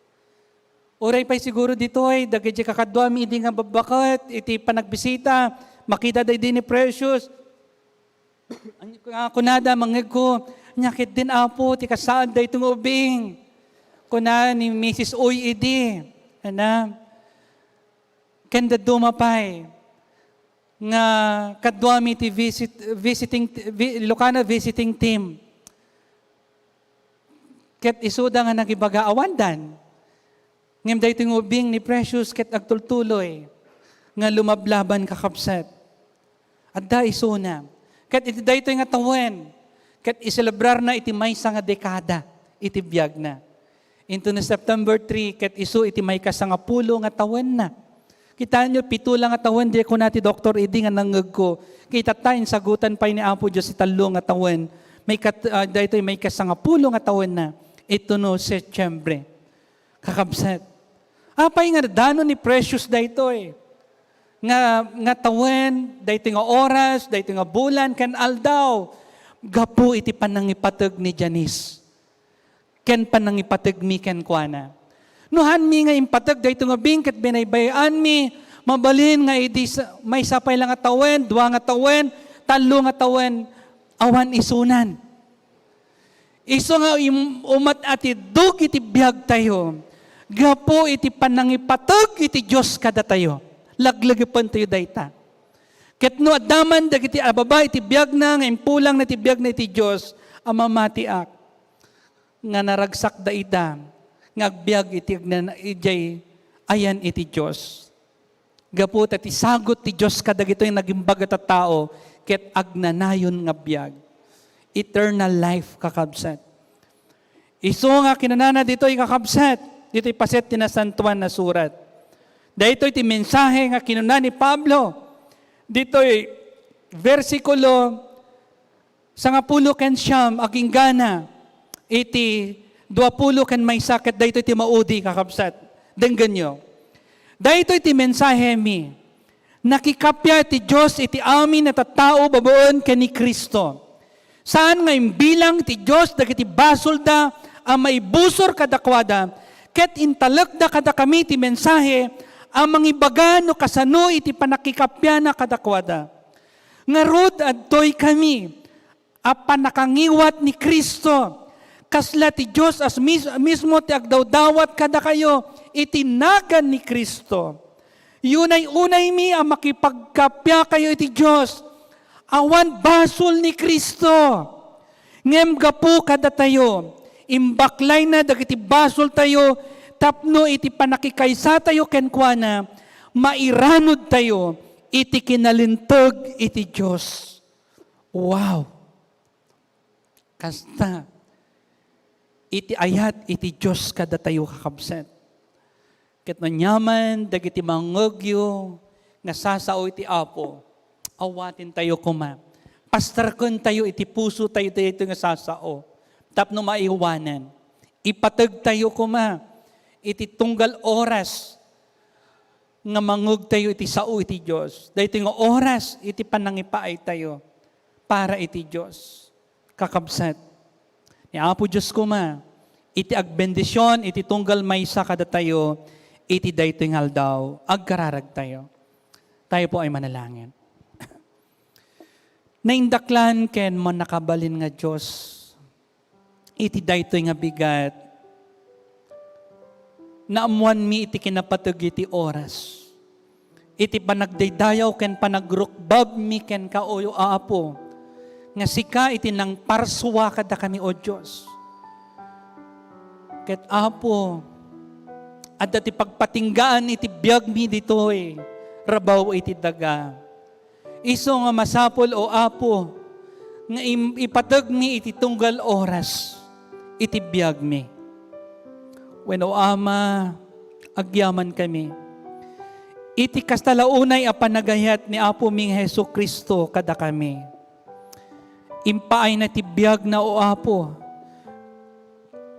Uray pay siguro ditoy, dagiti kakaduami idi nga babbaket iti panagbisita, makita da idi ni Precious. Ania nga kunada, mangngegko, "Ania ketdin, Apo, ti kasaad daytoy nga ubing?" Kuna ni Missus Uy idi, ana, ken dadduma pay nga kaduami ti visit-, visiting, vi-, Ilocana visiting team. Ket isuda nga nagibaga, awandan. Ngem daytoy nga ubing ni Precious ket agtultuloy nga lumablaban, kakabsat. Adda isuna. Ket iti daytoy nga tawen, ket iselebrarna iti maysa nga dekada iti biagna. Into na September three, ket isu iti maikasangapulo nga tawenna. Kitaenyo, pito la nga tawen, di kuna ti doktor idi nga nangngegko. Ket itatta, insagutan pay ni Apo Dios ti tallo nga tawen. May kat-, ah, daytoy maikasangapulo nga tawenna. Ito no Setyembre. Kakabsat. Apay nga nadanon ni Precious daytoy? Nga, nga tawen, daytoy nga oras, daytoy nga bulan, ken aldaw. Gapu iti panangipateg ni Janice. Ken panangipategmi kenkuana. No haanmi nga impateg daytoy nga ubing ket binaybay-anmi, mabalin nga idi sa-, maysa pay la nga tawen, dua nga tawen, tallo nga tawen, awan isunan. Isu nga im-, umat-atiddog iti biagtayo, gapu iti panangipateg iti Dios kadatayo. Laglagipen tayo dayta. Ket no adda man dagiti ababa iti biagna nga impulangna iti biagna iti Dios a mamatiak, nga naragsakda ita nga agbiag iti agnan-, idiay ayan iti Dios. Gapu ta ti sagut ti Dios kadagitoy nagimbag a tattao ket agnanayon nga biag. Eternal life, kakabsat. Isu nga kinunana ditoy, kakabsat, ditoy paset ti Nasantoan a Surat. Daytoy ti mensahe nga kinuna ni Pablo ditoy bersikulo sangapulo ken siam aginggana iti duapulo ken maysa, ket daytoy ti maudi, kakabsat. Denggenyo. Daytoy ti mensahemi. Nakikappia ti Dios iti amin a tattao babaen ken ni Cristo. Saan nga imbilang ti Dios dagiti basolda a maibusor kadakuada, ket intalekda kadakami ti mensahe a mangibaga no kasano iti pannakikappiana kadakuada. Ngarud, adtoy kami a pannakangiwat ni Cristo, kasla ti Dios as mis-, mismo ti agdawdawat kadakayo iti nagan ni Cristo. Unay-unaymi a makipagkappiakayo iti Dios, awan basol ni Cristo. Ngem gapu kadatayo, imbaklayna dagiti basoltayo tapno iti pannakikaysatayo kenkuana, mairanudtayo iti kinalinteg iti Dios. Wow! Kasta, iti ayat iti Dios kadatayo, kakabsat. Ket no aniaman dagiti mangngegyo nga sasao iti Apo, awatentayo koma. Pastarkentayo iti pusotayo daytoy nga sasao tapno maiwanan. Ipategtayo koma iti tunggal oras nga mangngegtayo iti sao iti Dios. Daytoy nga oras iti panangipaaytayo para iti Dios. Kakabsat, ni Apo Dios koma, iti agbendision iti tunggal maysa kadatayo iti daytoy nga aldaw, agkararagtayo. Tayo po ay manalangin. Naindaklan ken mannakabalin nga Dios, iti daytoy nga bigat, naammoanmi iti kinapateg iti oras, iti panagdaydayaw ken panagrukbabmi kenka, O Apo, nga sika iti nangparsua kadakami, O Dios. Ket, Apo, adda ti pagpatinggaan iti biagmi ditoy rabaw iti daga. Isu nga masapul, O Apo, nga im-, ipategmi iti tunggal oras iti biagmi. Wen, O Ama, agyamankami iti kasta la unay a panagayat ni Apomi nga Jesu-Cristo kadakami. Impaayna ti biagna, O Apo,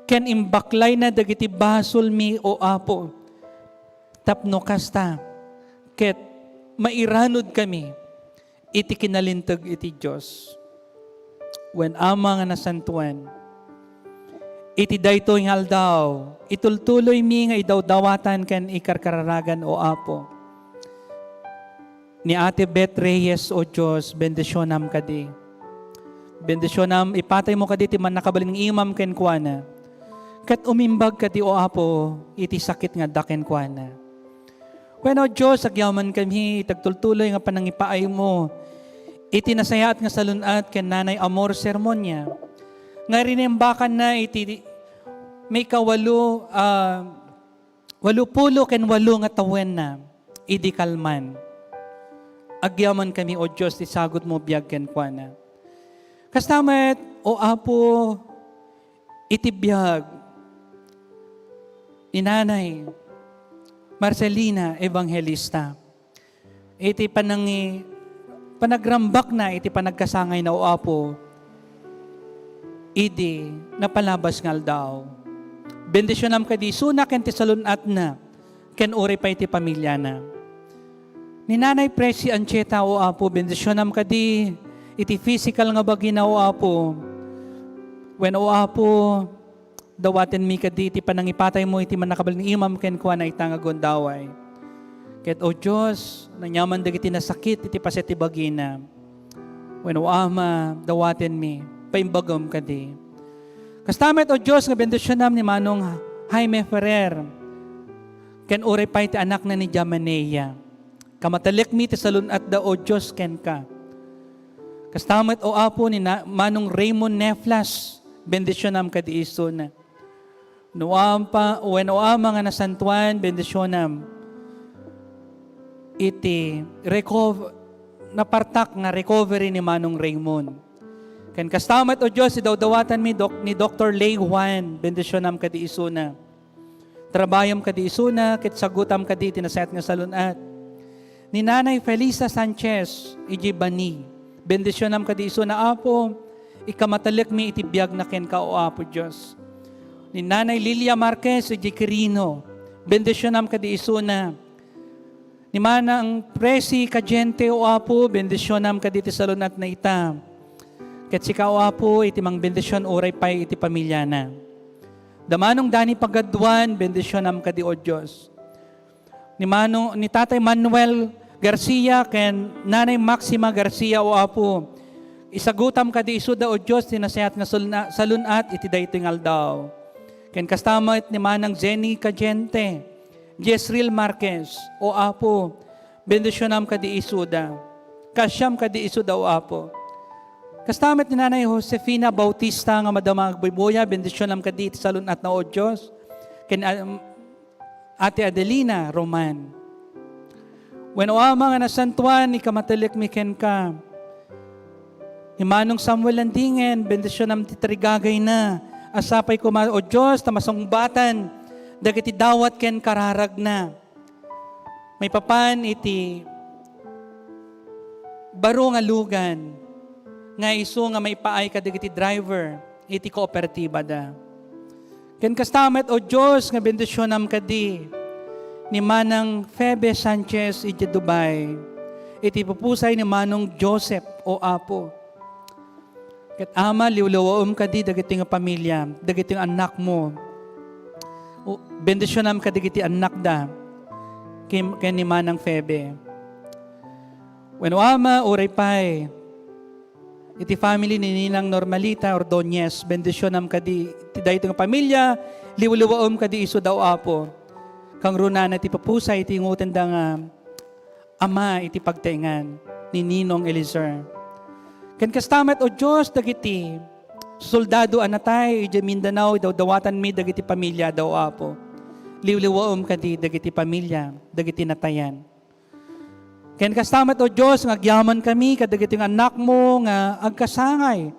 ken imbaklayna dagiti basolmi, O Apo, tapno kasta, ket mairanudkami iti kinalinteg iti Dios. Wen, Ama nga nasantoan, iti daytoy nga aldaw, itultuloymi nga idawdawatan ken ikarkararagan, O Apo. Ni Ate Beth Reyes, O Dios, bendisionam kadi. Bendisionam, ipataymo kadi ti mannakabalin nga imam kenkuana. Ket umimbag kadi, O Apo, iti sakit nga adda kenkuana. Wen, O Dios, agyamankami iti agtultuloy nga panangipaaymo iti nasayaat nga salun-at ken Nanay Amor Sermonia, nga rinimbakanna iti maikawalo, ah, walupulo ken walo nga tawenna idi kalman. Agyamankami, O Dios, ti sagutmo biag kenkuana. Kasta met, O Apo, iti biag ni Nanay Marcelina Evangelista, iti panangi-, panagrambakna iti panagkasangayna, O Apo, idi napalabas nga aldaw. Bendisionam kadi isuna ken ti salun-atna, ken uray pay ti familiana. Ni Nanay Presi Anchieta, O Apo, bendisionam kadi iti physical nga bagina, O Apo. Wen, O Apo, dawatenmi kadi iti panangipataymo iti mannakabalin nga imam kenkuana ita nga gundaway. Ket, O Dios, naniaman dagiti nasakit iti paset ti bagina. Wen, O Ama, dawatenmi, paimbagam kadi. Kasta met, O Dios, nga bendisionam ni Manong Jaime Ferrer, ken uray pay ti anakna ni Jamanea. Kamatalekmi ti salun-atda, O Dios, kenka. Kasta met, O Apo, ni na-, Manong Raymond Neflas, bendisionam kadi isuna. No ampa, wen, O Ama nga nasantuan, bendisionam iti recov-, napartak nga recovery ni Manong Raymond. Ken kasta met, O Dios, idawdawatanmi dok-, ni Doktor Lay Juan, bendisionam kadi isuna. Trabayam kadi isuna, ket sagutam kadi iti nasayaat nga salun-at. Ni Nanay Felisa Sanchez, idiay Bani, bendisionam kadi isuna, Apo, ikamatalekmi iti biagna kenka, O Apo Dios. Ni Nanay Lilia Marquez, idiay Quirino, bendisionam kadi isuna. Ni Manang Presi Cadiente, O Apo, bendisionam kadi iti salun-atna ita. Ket sika, O Apo, iti mangbendision uray pay iti pamiliana. Da Manong Dani Pagaduan, bendisionam kadi, O Dios. Ni Mano-, ni Tatay Manuel Garcia ken Nanay Maxima Garcia, O Apo, isagutam kadi isuda, O Dios, ti nasayaat nga sulna-, salun-at iti daytoy nga aldaw. Ken kasta met ni Manang Jenny Cadiente, Jezreel Marquez, O Apo, bendisionam kadi isuda. Kaasiam kadi isuda, O Apo. Kasta met ni Nanay Josefina Bautista nga madama agbuybuya, bendisionam kadi iti salun-atna, O Dios. Ken, um, Ate Adelina Roman. Wen, O Ama nga nasantuan, ikamatellekmi kenka. Ni Manong Samuel Landingen, bendisionam ti tarigagayna. A sapay koma, O Dios, ta masungbatan dagiti dawat ken kararagna. Maipapan iti baro nga lugan nga isu nga maipaay kadagiti driver iti kooperatibada. Ken kasta met, O Dios, nga bendisionam kadi ni Manang Febe Sanchez idiay Dubai, iti pupusay ni Manong Joseph, O Apo. Ket Ama, liwliwaem kadi dagitoy nga pamilia, dagitoy nga annakmo. O, bendisionam kadagiti annakda ken, ken ni Manang Febe. Wenno, Ama, uray pay iti family ni Ninang Normalita Ordonez, bendisionam kadi iti daytoy nga pamilia, liwliwaem kadi isuda, O Apo. Kangrunana ti pupusay iti ingutenda nga ama iti pagtaengan ni Ninong Eliezer. Ken kasta met, O Dios, dagiti soldado a natay idiay Mindanao, idawdawatanmi dagiti pamiliada, O Apo. Liwliwaem kadi dagiti pamilia, dagiti natayan. Ken kasta met, O Dios, nga agyamankami kadagiti nga annakmo nga agkasangay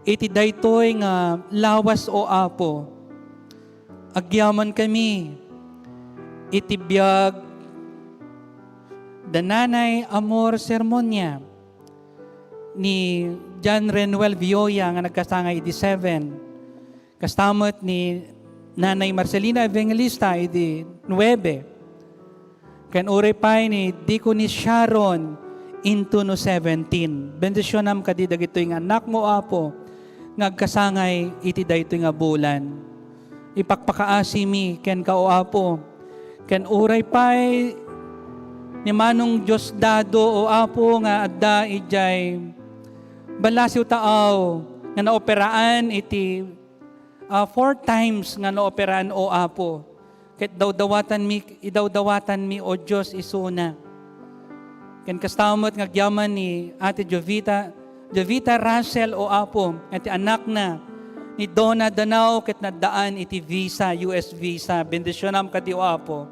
iti daytoy nga lawas, O Apo. Agyamankami iti biag da Nanay Amor Sermonia, ni John Renuel Vioya nga nagkasangay idi seven. Kasta met ni Nanay Marcelina Evangelista idi nuebe. Ken uray pay ni Deaconess Sharon into no seventeen. Bendisionam kadi dagitoy nga annakmo, Apo, nga agkasangay iti daytoy nga bulan. Ipakpakaasimi kenka, O Apo, ken uray pay ni Manong Diosdado, O Apo, nga adda idiay Balasiw Taaw nga naoperaan iti, ah, four times nga naoperaan, O Apo. Ket dawdawatanmi, idawdawatanmi, O Dios, isuna. Ken kasta met nga agyaman ni Ate Jovita, Jovita Russell, O Apo, nga ti anakna ni Donna Danao ket naddaan iti visa, U S visa. Bendisionam kadi, O Apo,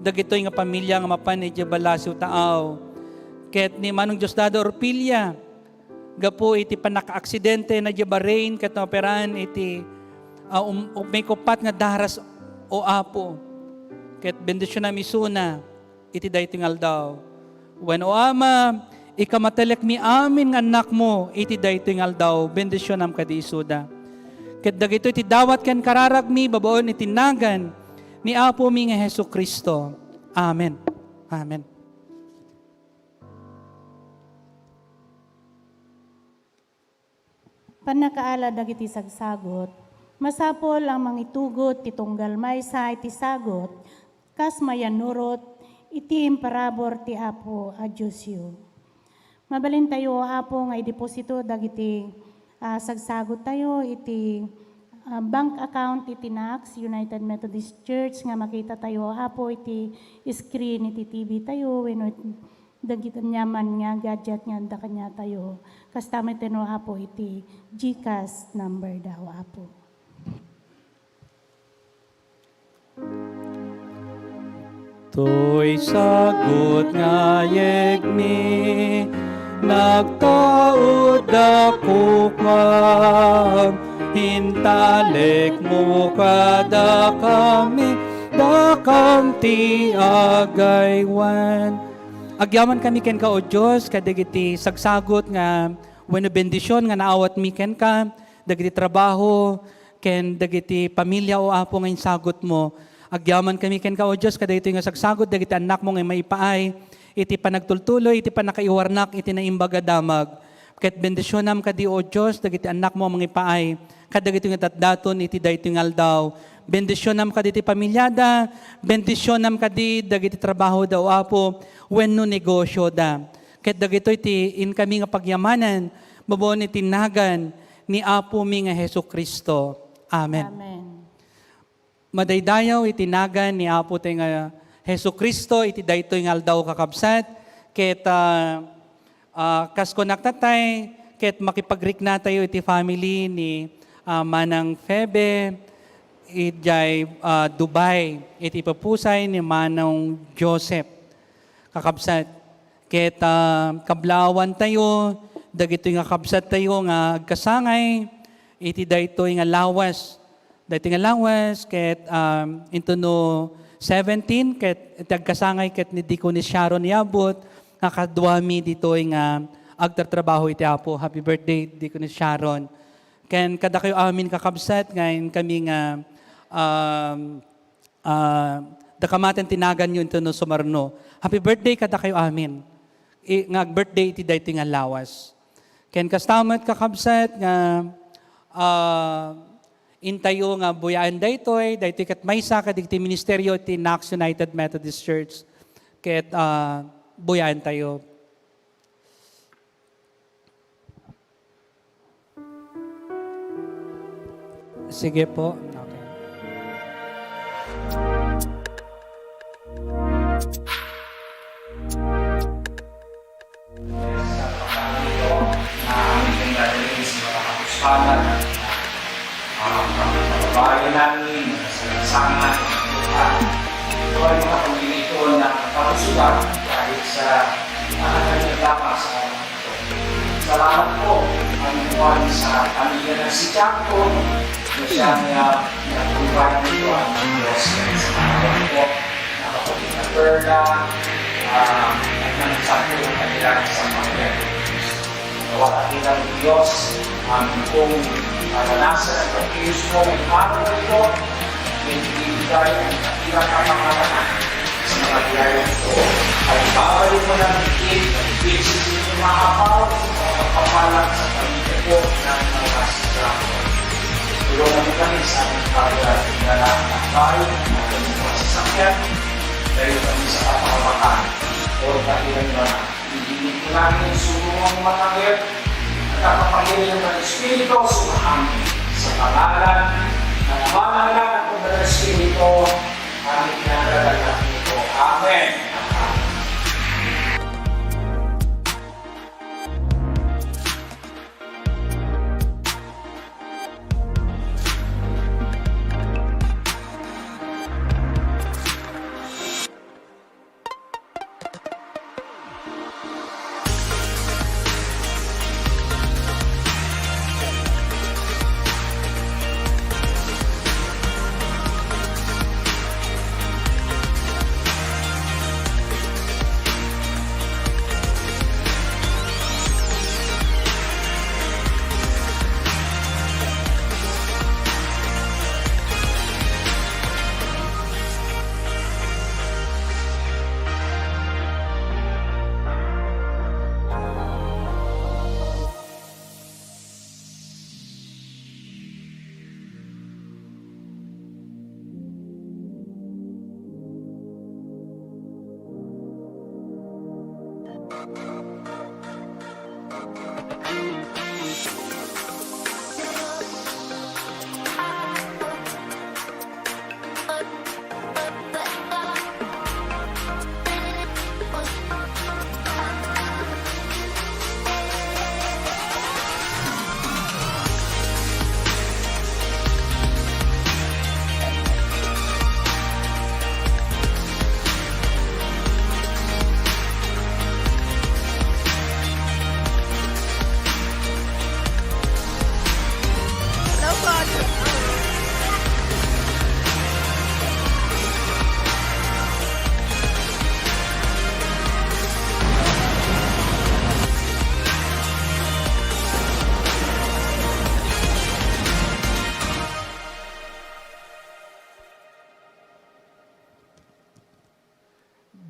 dagitoy nga pamilia nga mapan idiay Balasiw Taaw. Ket ni Manong Diosdado Orpilia, gapu iti pannakaaksidente na idiay Bahrain ket naoperaan iti, ah, um, um, maikuppat nga daras, O Apo. Ket bendisionam isuna iti daytoy nga aldaw. Wen, O Ama, ikamatellekmi amin nga annakmo iti daytoy nga aldaw, bendisionam kadi isuda. Ket dagitoy ti dawat ken kararagmi babaen iti nagan ni Apomi nga Jesu-Cristo. Amen. Amen. Pannakaala dagiti sagsagut. Masapul a mangitugot ti tunggal maysa iti sagut kas mayannurot iti imparabur ti Apo a Diosyo. Mabalintayo, Apo, nga ideposito dagiti, ah, sagsaguttayo iti, ah, bank account iti NACS, United Methodist Church, nga makitatayo, Apo, iti screen iti T V tayo wenno dagiti aniaman nga gadget nga adda kaniatayo. Kasta met no, Apo, iti GCash number da, O Apo. Toy sagut nga yegmi, nagtaudda kukuam, intalekmo kadakami, dakam ti agaywan. Agyamankami kenka, O Dios, kadagiti sagsagut nga wenno bendision nga naawatmi kenka, dagiti trabaho, ken dagiti pamilia, O Apo, nga insagutmo. Agyamankami kenka, O Dios, kadagitoy nga sagsagut dagiti annakmo nga maipaay iti panagtultuloy iti pannakaiwarnak iti naimbag a damag. Ket bendisionam kadi, O Dios, dagiti annakmo a mangipaay kadagitoy nga datdaton iti daytoy nga aldaw. Bendisionam kaditi pamiliada, bendisionam kadi dagiti trabahoda, O Apo, wenno negosioda. Ket dagitoy ti inkami nga pagyamanan, babaen iti nagan ni Apomi nga Jesu-Cristo. Amen. Amen. Madaydayaw iti nagan ni Apo tayo nga Jesu-Cristo iti daytoy nga aldaw, kakabsat, ket, ah, ah, kas kunak tatay, ket makipagriknatayo iti family ni, ah, Manang Febe, idiay, ah, Dubai, iti pupusay ni Manong Joseph. kakabsat. Ket, ah, kablawantayo, dagitoy nga kabsattayo nga agkasangay iti daytoy nga lawas. Daytoy nga lawas, ket, um, intono seventeen, ket iti agkasangay ket ni Deaconess Sharon Yabut, nga kaduami ditoy nga agtartrabaho iti Apo. Happy birthday, Deaconess Sharon. Ken kadakayo amin, kakabsat, nga inkami nga, um, Ah, dakamaten ti naganyo intono sumarno. Happy birthday kadakayo amin. I, nga ag-birthday iti daytoy nga lawas. Ken kasta met, kakabsat, nga, ah, intayo nga buyaen daytoy, daytoy ket maysa kadagiti ministerio ti Knox United Methodist Church. Ket, ah, buyaentayo. Sige po. Okay. Sa pagkakataon na aming pinagdalin sa mga kapuspalad, ah, mga kababayan namin, sa lansangan, sa mga ito ay mga pagdilito na kapusugan kahit sa mga nagdadama sa Salamat po, Panginoon, sa pamilya ng si Jacob, na siyang, ah, nagtulungan dito ang Diyos. Salamat po, kapatid na Perla, ah, at ng sampu ng kanilang isang pamilya. Nawala nilang Diyos, ang kung naranasan ang pagkiyos mo, ang araw na ito, may ibigay ang dakilang kapanganakan sa mga biyayang ito. At ibabalik mo ng higit, higit sa inyong mga apaw, sa pagpapalang sa pamilya po ng mga sasakyan. Tulungan mo kami sa aming pagkakas na lang ang bahay, ang aming mga sasakyan, dahil kami sa kapahamakan, o dakilang mga Ibibigay ko namin ang sugo mong matangir at ang kapangyarihan ng Espiritu Santo sa pangalan ng Ama, ng Anak, at ng Banal na Espiritu. Aming pinangalan ito. Amen.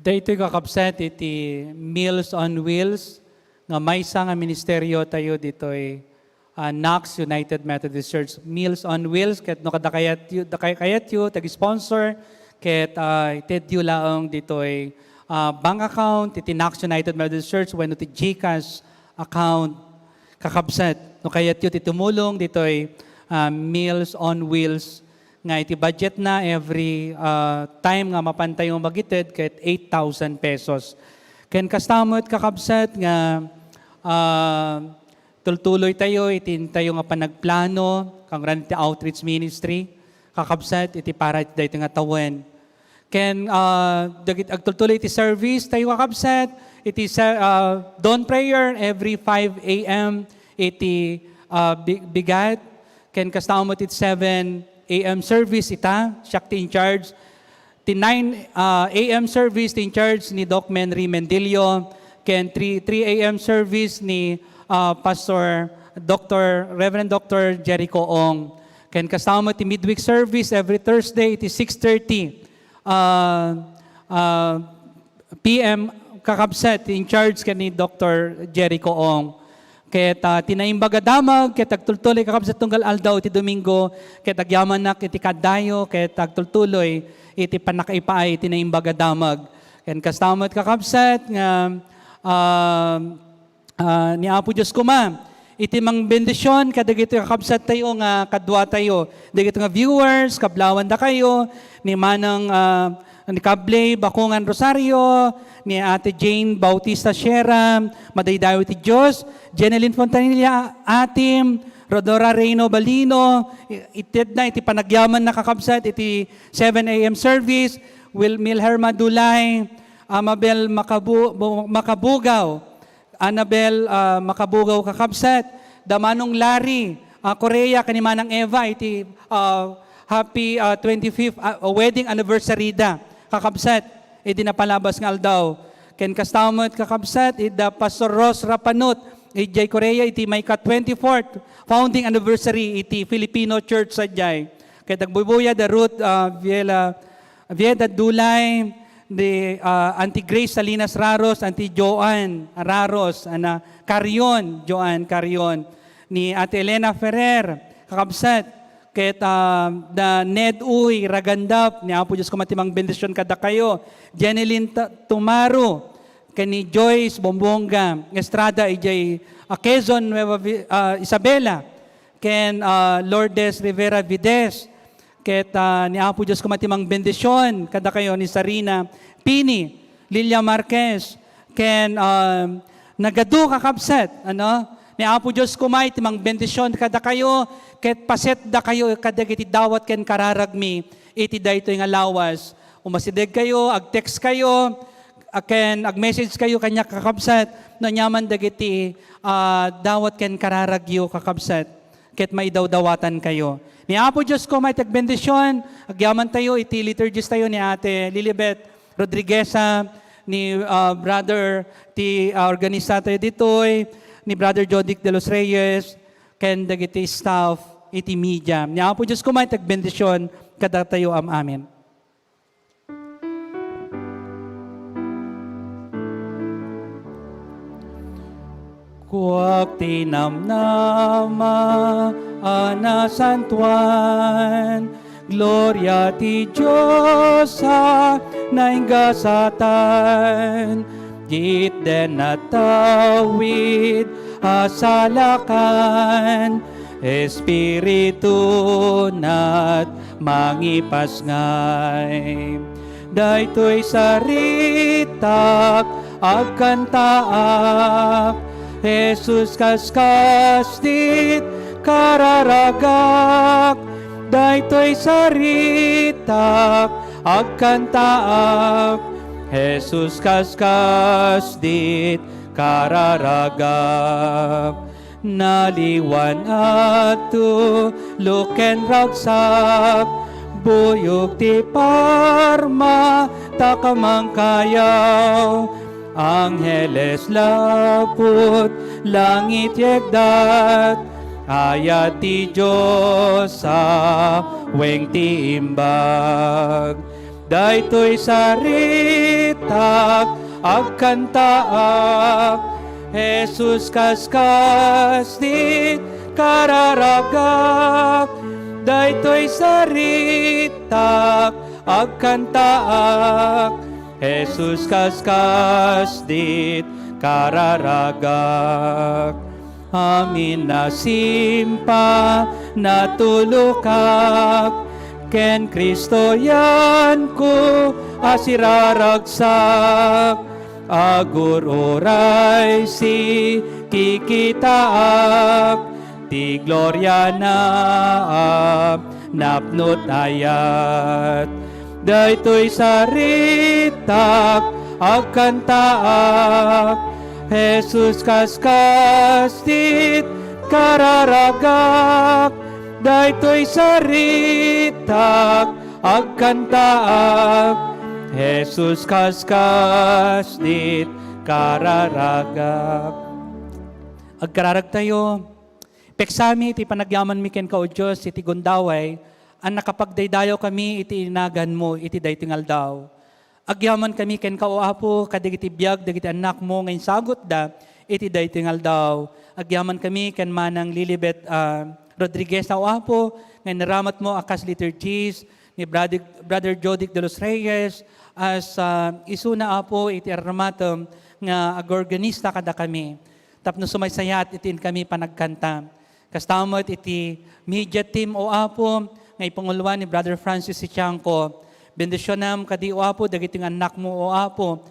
Daytoy, kakabsat, iti Meals on Wheels nga maysa nga ministerio tayo ditoy, ah, Knox United Methodist Church. Meals on Wheels, ket no kada kayatyo, da-, kay-, kayatyo, tag-sponsor, ket, ah, itedyo laeng ditoy, ah, bank account iti Knox United Methodist Church wenno ti GCash account. Kakabsat, no kayatyo ti tumulong ditoy, ah, Meals on Wheels, nga iti budget na every, ah, time nga mapantayo magited ket eight thousand pesos. Ken kasta met, kakabsat, nga, ah, tultuloy tayo iti intayo nga panagplano, kangran iti outreach ministry, kakabsat, iti para iti daytoy nga tawen. Ken, ah, dagit-, agtultuloy iti service tayo, kakabsat, iti sa-, ah, dawn prayer every five a m iti, ah, bi-, bigat. Ken kasta met iti seven a m service ita, siak ti in charge. Ti nine, ah, a m service ti in charge ni Doc Menry Mendilio, ken three, three a m service ni, ah, Pastor Doctor, Reverend Doctor Jericho Ong. Ken kasta met ti midweek service every Thursday iti six thirty, ah, ah, P M, kakabsat, in charge ken ni Doctor Jericho Ong. Ket, ah, ti Naimbag a Damag, ket agtultuloy, kakabsat, tunggal aldaw iti Domingo, ket agyamanak iti kaaddayo, ket agtultuloy iti pannakaipaay iti Naimbag a Damag. Ken kasta met, kakabsat, nga, ah, ah, ni Apo Dios koma iti mangbendision kadagiti kakabsattayo nga kaduatayo. Dagiti nga viewers, kablawandakayo, ni Manang, ah, ni Kable Bakungan Rosario, ni Ate Jane Bautista Sierra, madaydayaw ti Dios, Jenelyn Fontanilla Atim, Rodora Reyno Balino, i-, itedna iti panagyamanna, kakabsat, iti seven a m service, Wil-, Milherma Dulay, Amabel Makabu-, Bu-, Makabugaw, Annabel, ah, Makabugaw, kakabsat, da Manong Larry, ah, Correa, ken ni Manang Eva, iti, ah, happy, ah, twenty-fifth, ah, wedding anniversary da, kakabsat, idi napalabas nga aldaw. Ken kasta met, kakabsat, ida Pastor Ross Rapanut, idiay Correa, iti mayka twenty-fourth founding anniversary iti Filipino Church sadiay. Ket agbuybuya da Ruth, ah, Viela, Vieda Dulay, ni, ah, Auntie Grace Salinas Raros, Auntie Joan Raros, ana, Carion, Joan Carion, ni Ate Elena Ferrer, kakabsat, ket, ah, da Ned Uy Ragandap, ni Apo Dios koma ti mangbendision kadakayo, Jenilyn Ta-, Tumaro, ken ni Joyce Bombonga Estrada, idiay, ah, Quezon, Nueva Vi-, ah, Isabela, ken, ah, Lourdes Rivera Vides, ket, ah, ni Apo Dios koma ti mangbendision kadakayo ni Sarina Pini, Lilia Marquez, ken, ah, nagadu, kakabsat, ano? Ni Apo Dios koma ti mangbendision kadakayo, ket pasetdakayo kadagiti dawat ken kararagmi iti daytoy nga lawas. Umasidegkayo, agtextkayo, a-, ken agmessagekayo kaniak, kakabsat, no aniaman dagiti, ah, dawat ken kararagyo, kakabsat, ket maidawdawatankayo. Ni Apo Dios koma iti agbendision, agyamantayo iti liturgiestayo ni Ate Lilibet Rodrigueza, ni, ah, brother ti, ah, organisatayo ditoy, ni Brother Jodic de los Reyes, ken dagiti staff iti media. Ni Apo Dios koma iti agbendision kadatayo am-amin. Kuak ti namnama a nasantoan, gloria ti Dios a naingasatan, itden natawid a salakan, Espiritu nat mangipasngay. Daytoy saritak, agkantaak, Jesus, kaskasdit kararagak. Daytoy saritak, agkantaak, Jesus, kaskasdit kararagak. Naliwan a tulo ken ragsak, buyog ti parma ta kamangkayaw. Angheles lapud langit yegdat, ayat ti Dios a weng ti imbag. Daytoy saritak, agkantaak, Jesus, kaskasdit kararagak. Daytoy saritak, agkantaak, Jesus, kaskasdit kararagak. Amin a simpa natulokak, ken Kristo yanko a siraragsak. Agur-uray sikikitaak, ti gloriana a napno't ayat. Daytoy saritak, agkantaak, Jesus, kaskasdit kararagak. Daytoy saritak, agkantaak, Jesus, kaskasdit kararagak. Agkararagtayo. Peksami iti panagyamanmi kenka, O Dios, iti gundaway a nakapagdaydayaw kami iti inaganmo iti daytoy nga aldaw. Agyaman kami kenka, O Apo, kadagiti biag dagiti annakmo nga insagutda iti daytoy nga aldaw. Agyaman kami ken Manang Lilibet, ah, Rodriguez, O Apo, nga inaramatmo a kas liturgist ni Brother, Brother Jodic de los Reyes, as, ah, isuna, Apo, iti aramatem nga agorganista kadakami. Tapno sumaysayaat iti inkami panagkanta. Kasta met iti media team, O Apo, nga ipanguloan ni Brother Francis Sitiangco. Bendisionam kadi, O Apo, dagiti nga annakmo, O Apo.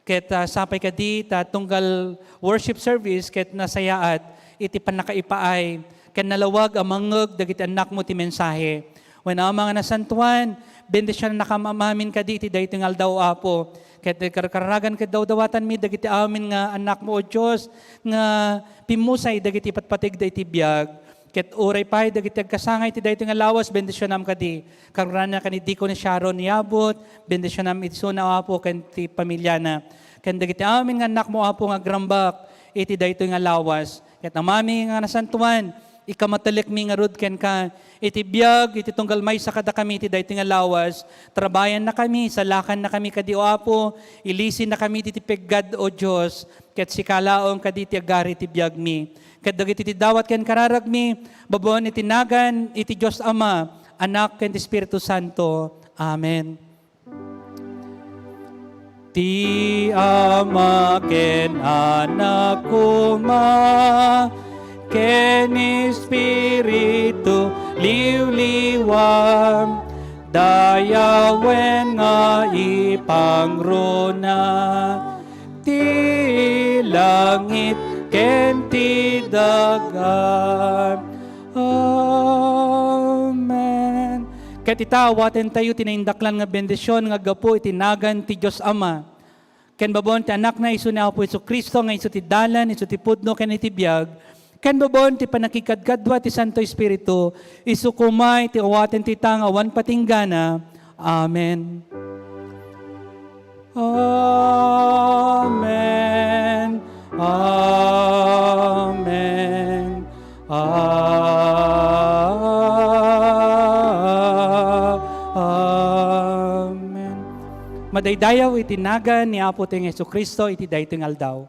Ket, ah, sapay kadi ta tunggal worship service ket nasayaat iti pannakaipaay ken nalawag a mangngeg dagiti annakmo ti mensahe. Wen, Ama nga nasantuan, bendisionannakam amin kadi iti daytoy nga aldaw, Apo. Ket karkaragan ket dawdawatanmi dagiti amin nga annakmo, O Dios, nga pimmusay dagiti patpategda iti biag. Ket uray pay dagiti agkasangay iti daytoy nga lawas, bendisionam kadi. Karkaraganna ken ni Deacon Sharon Yabut, bendisionam iti isuna, Apo, ken ti pamiliana. Ken dagiti amin nga annakmo, Apo, nga agrambak iti daytoy nga lawas. Ket Amami nga nasantuan, ikamatelekmi ngarud kenka iti biag iti tunggal maysa kadakami iti daytoy nga lawas. Trabayannakami, salakannakami kadi, O Apo, ilisennakami iti peggad, O Dios, ket sika laeng kadi ti agari iti biagmi. Ket dagiti ti dawat ken kararagmi, babaen iti nagan iti Dios Ama, Anak, ken ti Espiritu Santo. Amen. Ti Ama ken Anak koma ken Espiritu Liwliwa, dayawen nga ipangruna ti langit ken ti daga. Amen. Ket ita, awatentayo ti naindaklan nga bendision nga aggapu iti nagan ti Dios Ama, ken babaen ti Anakna, isu ni Apo Jesu-Cristo, nga isu ti dalan, isu ti pudno, ken iti biag, ken babaen ti pannakikadkadua ti Santo Espiritu, isu koma iti awaten ti ita nga awan patinggana. Amen. Amen. Amen. Ah, amen. Madaydayaw iti nagan ni Apo tayo nga Jesu-Cristo iti daytoy nga aldaw.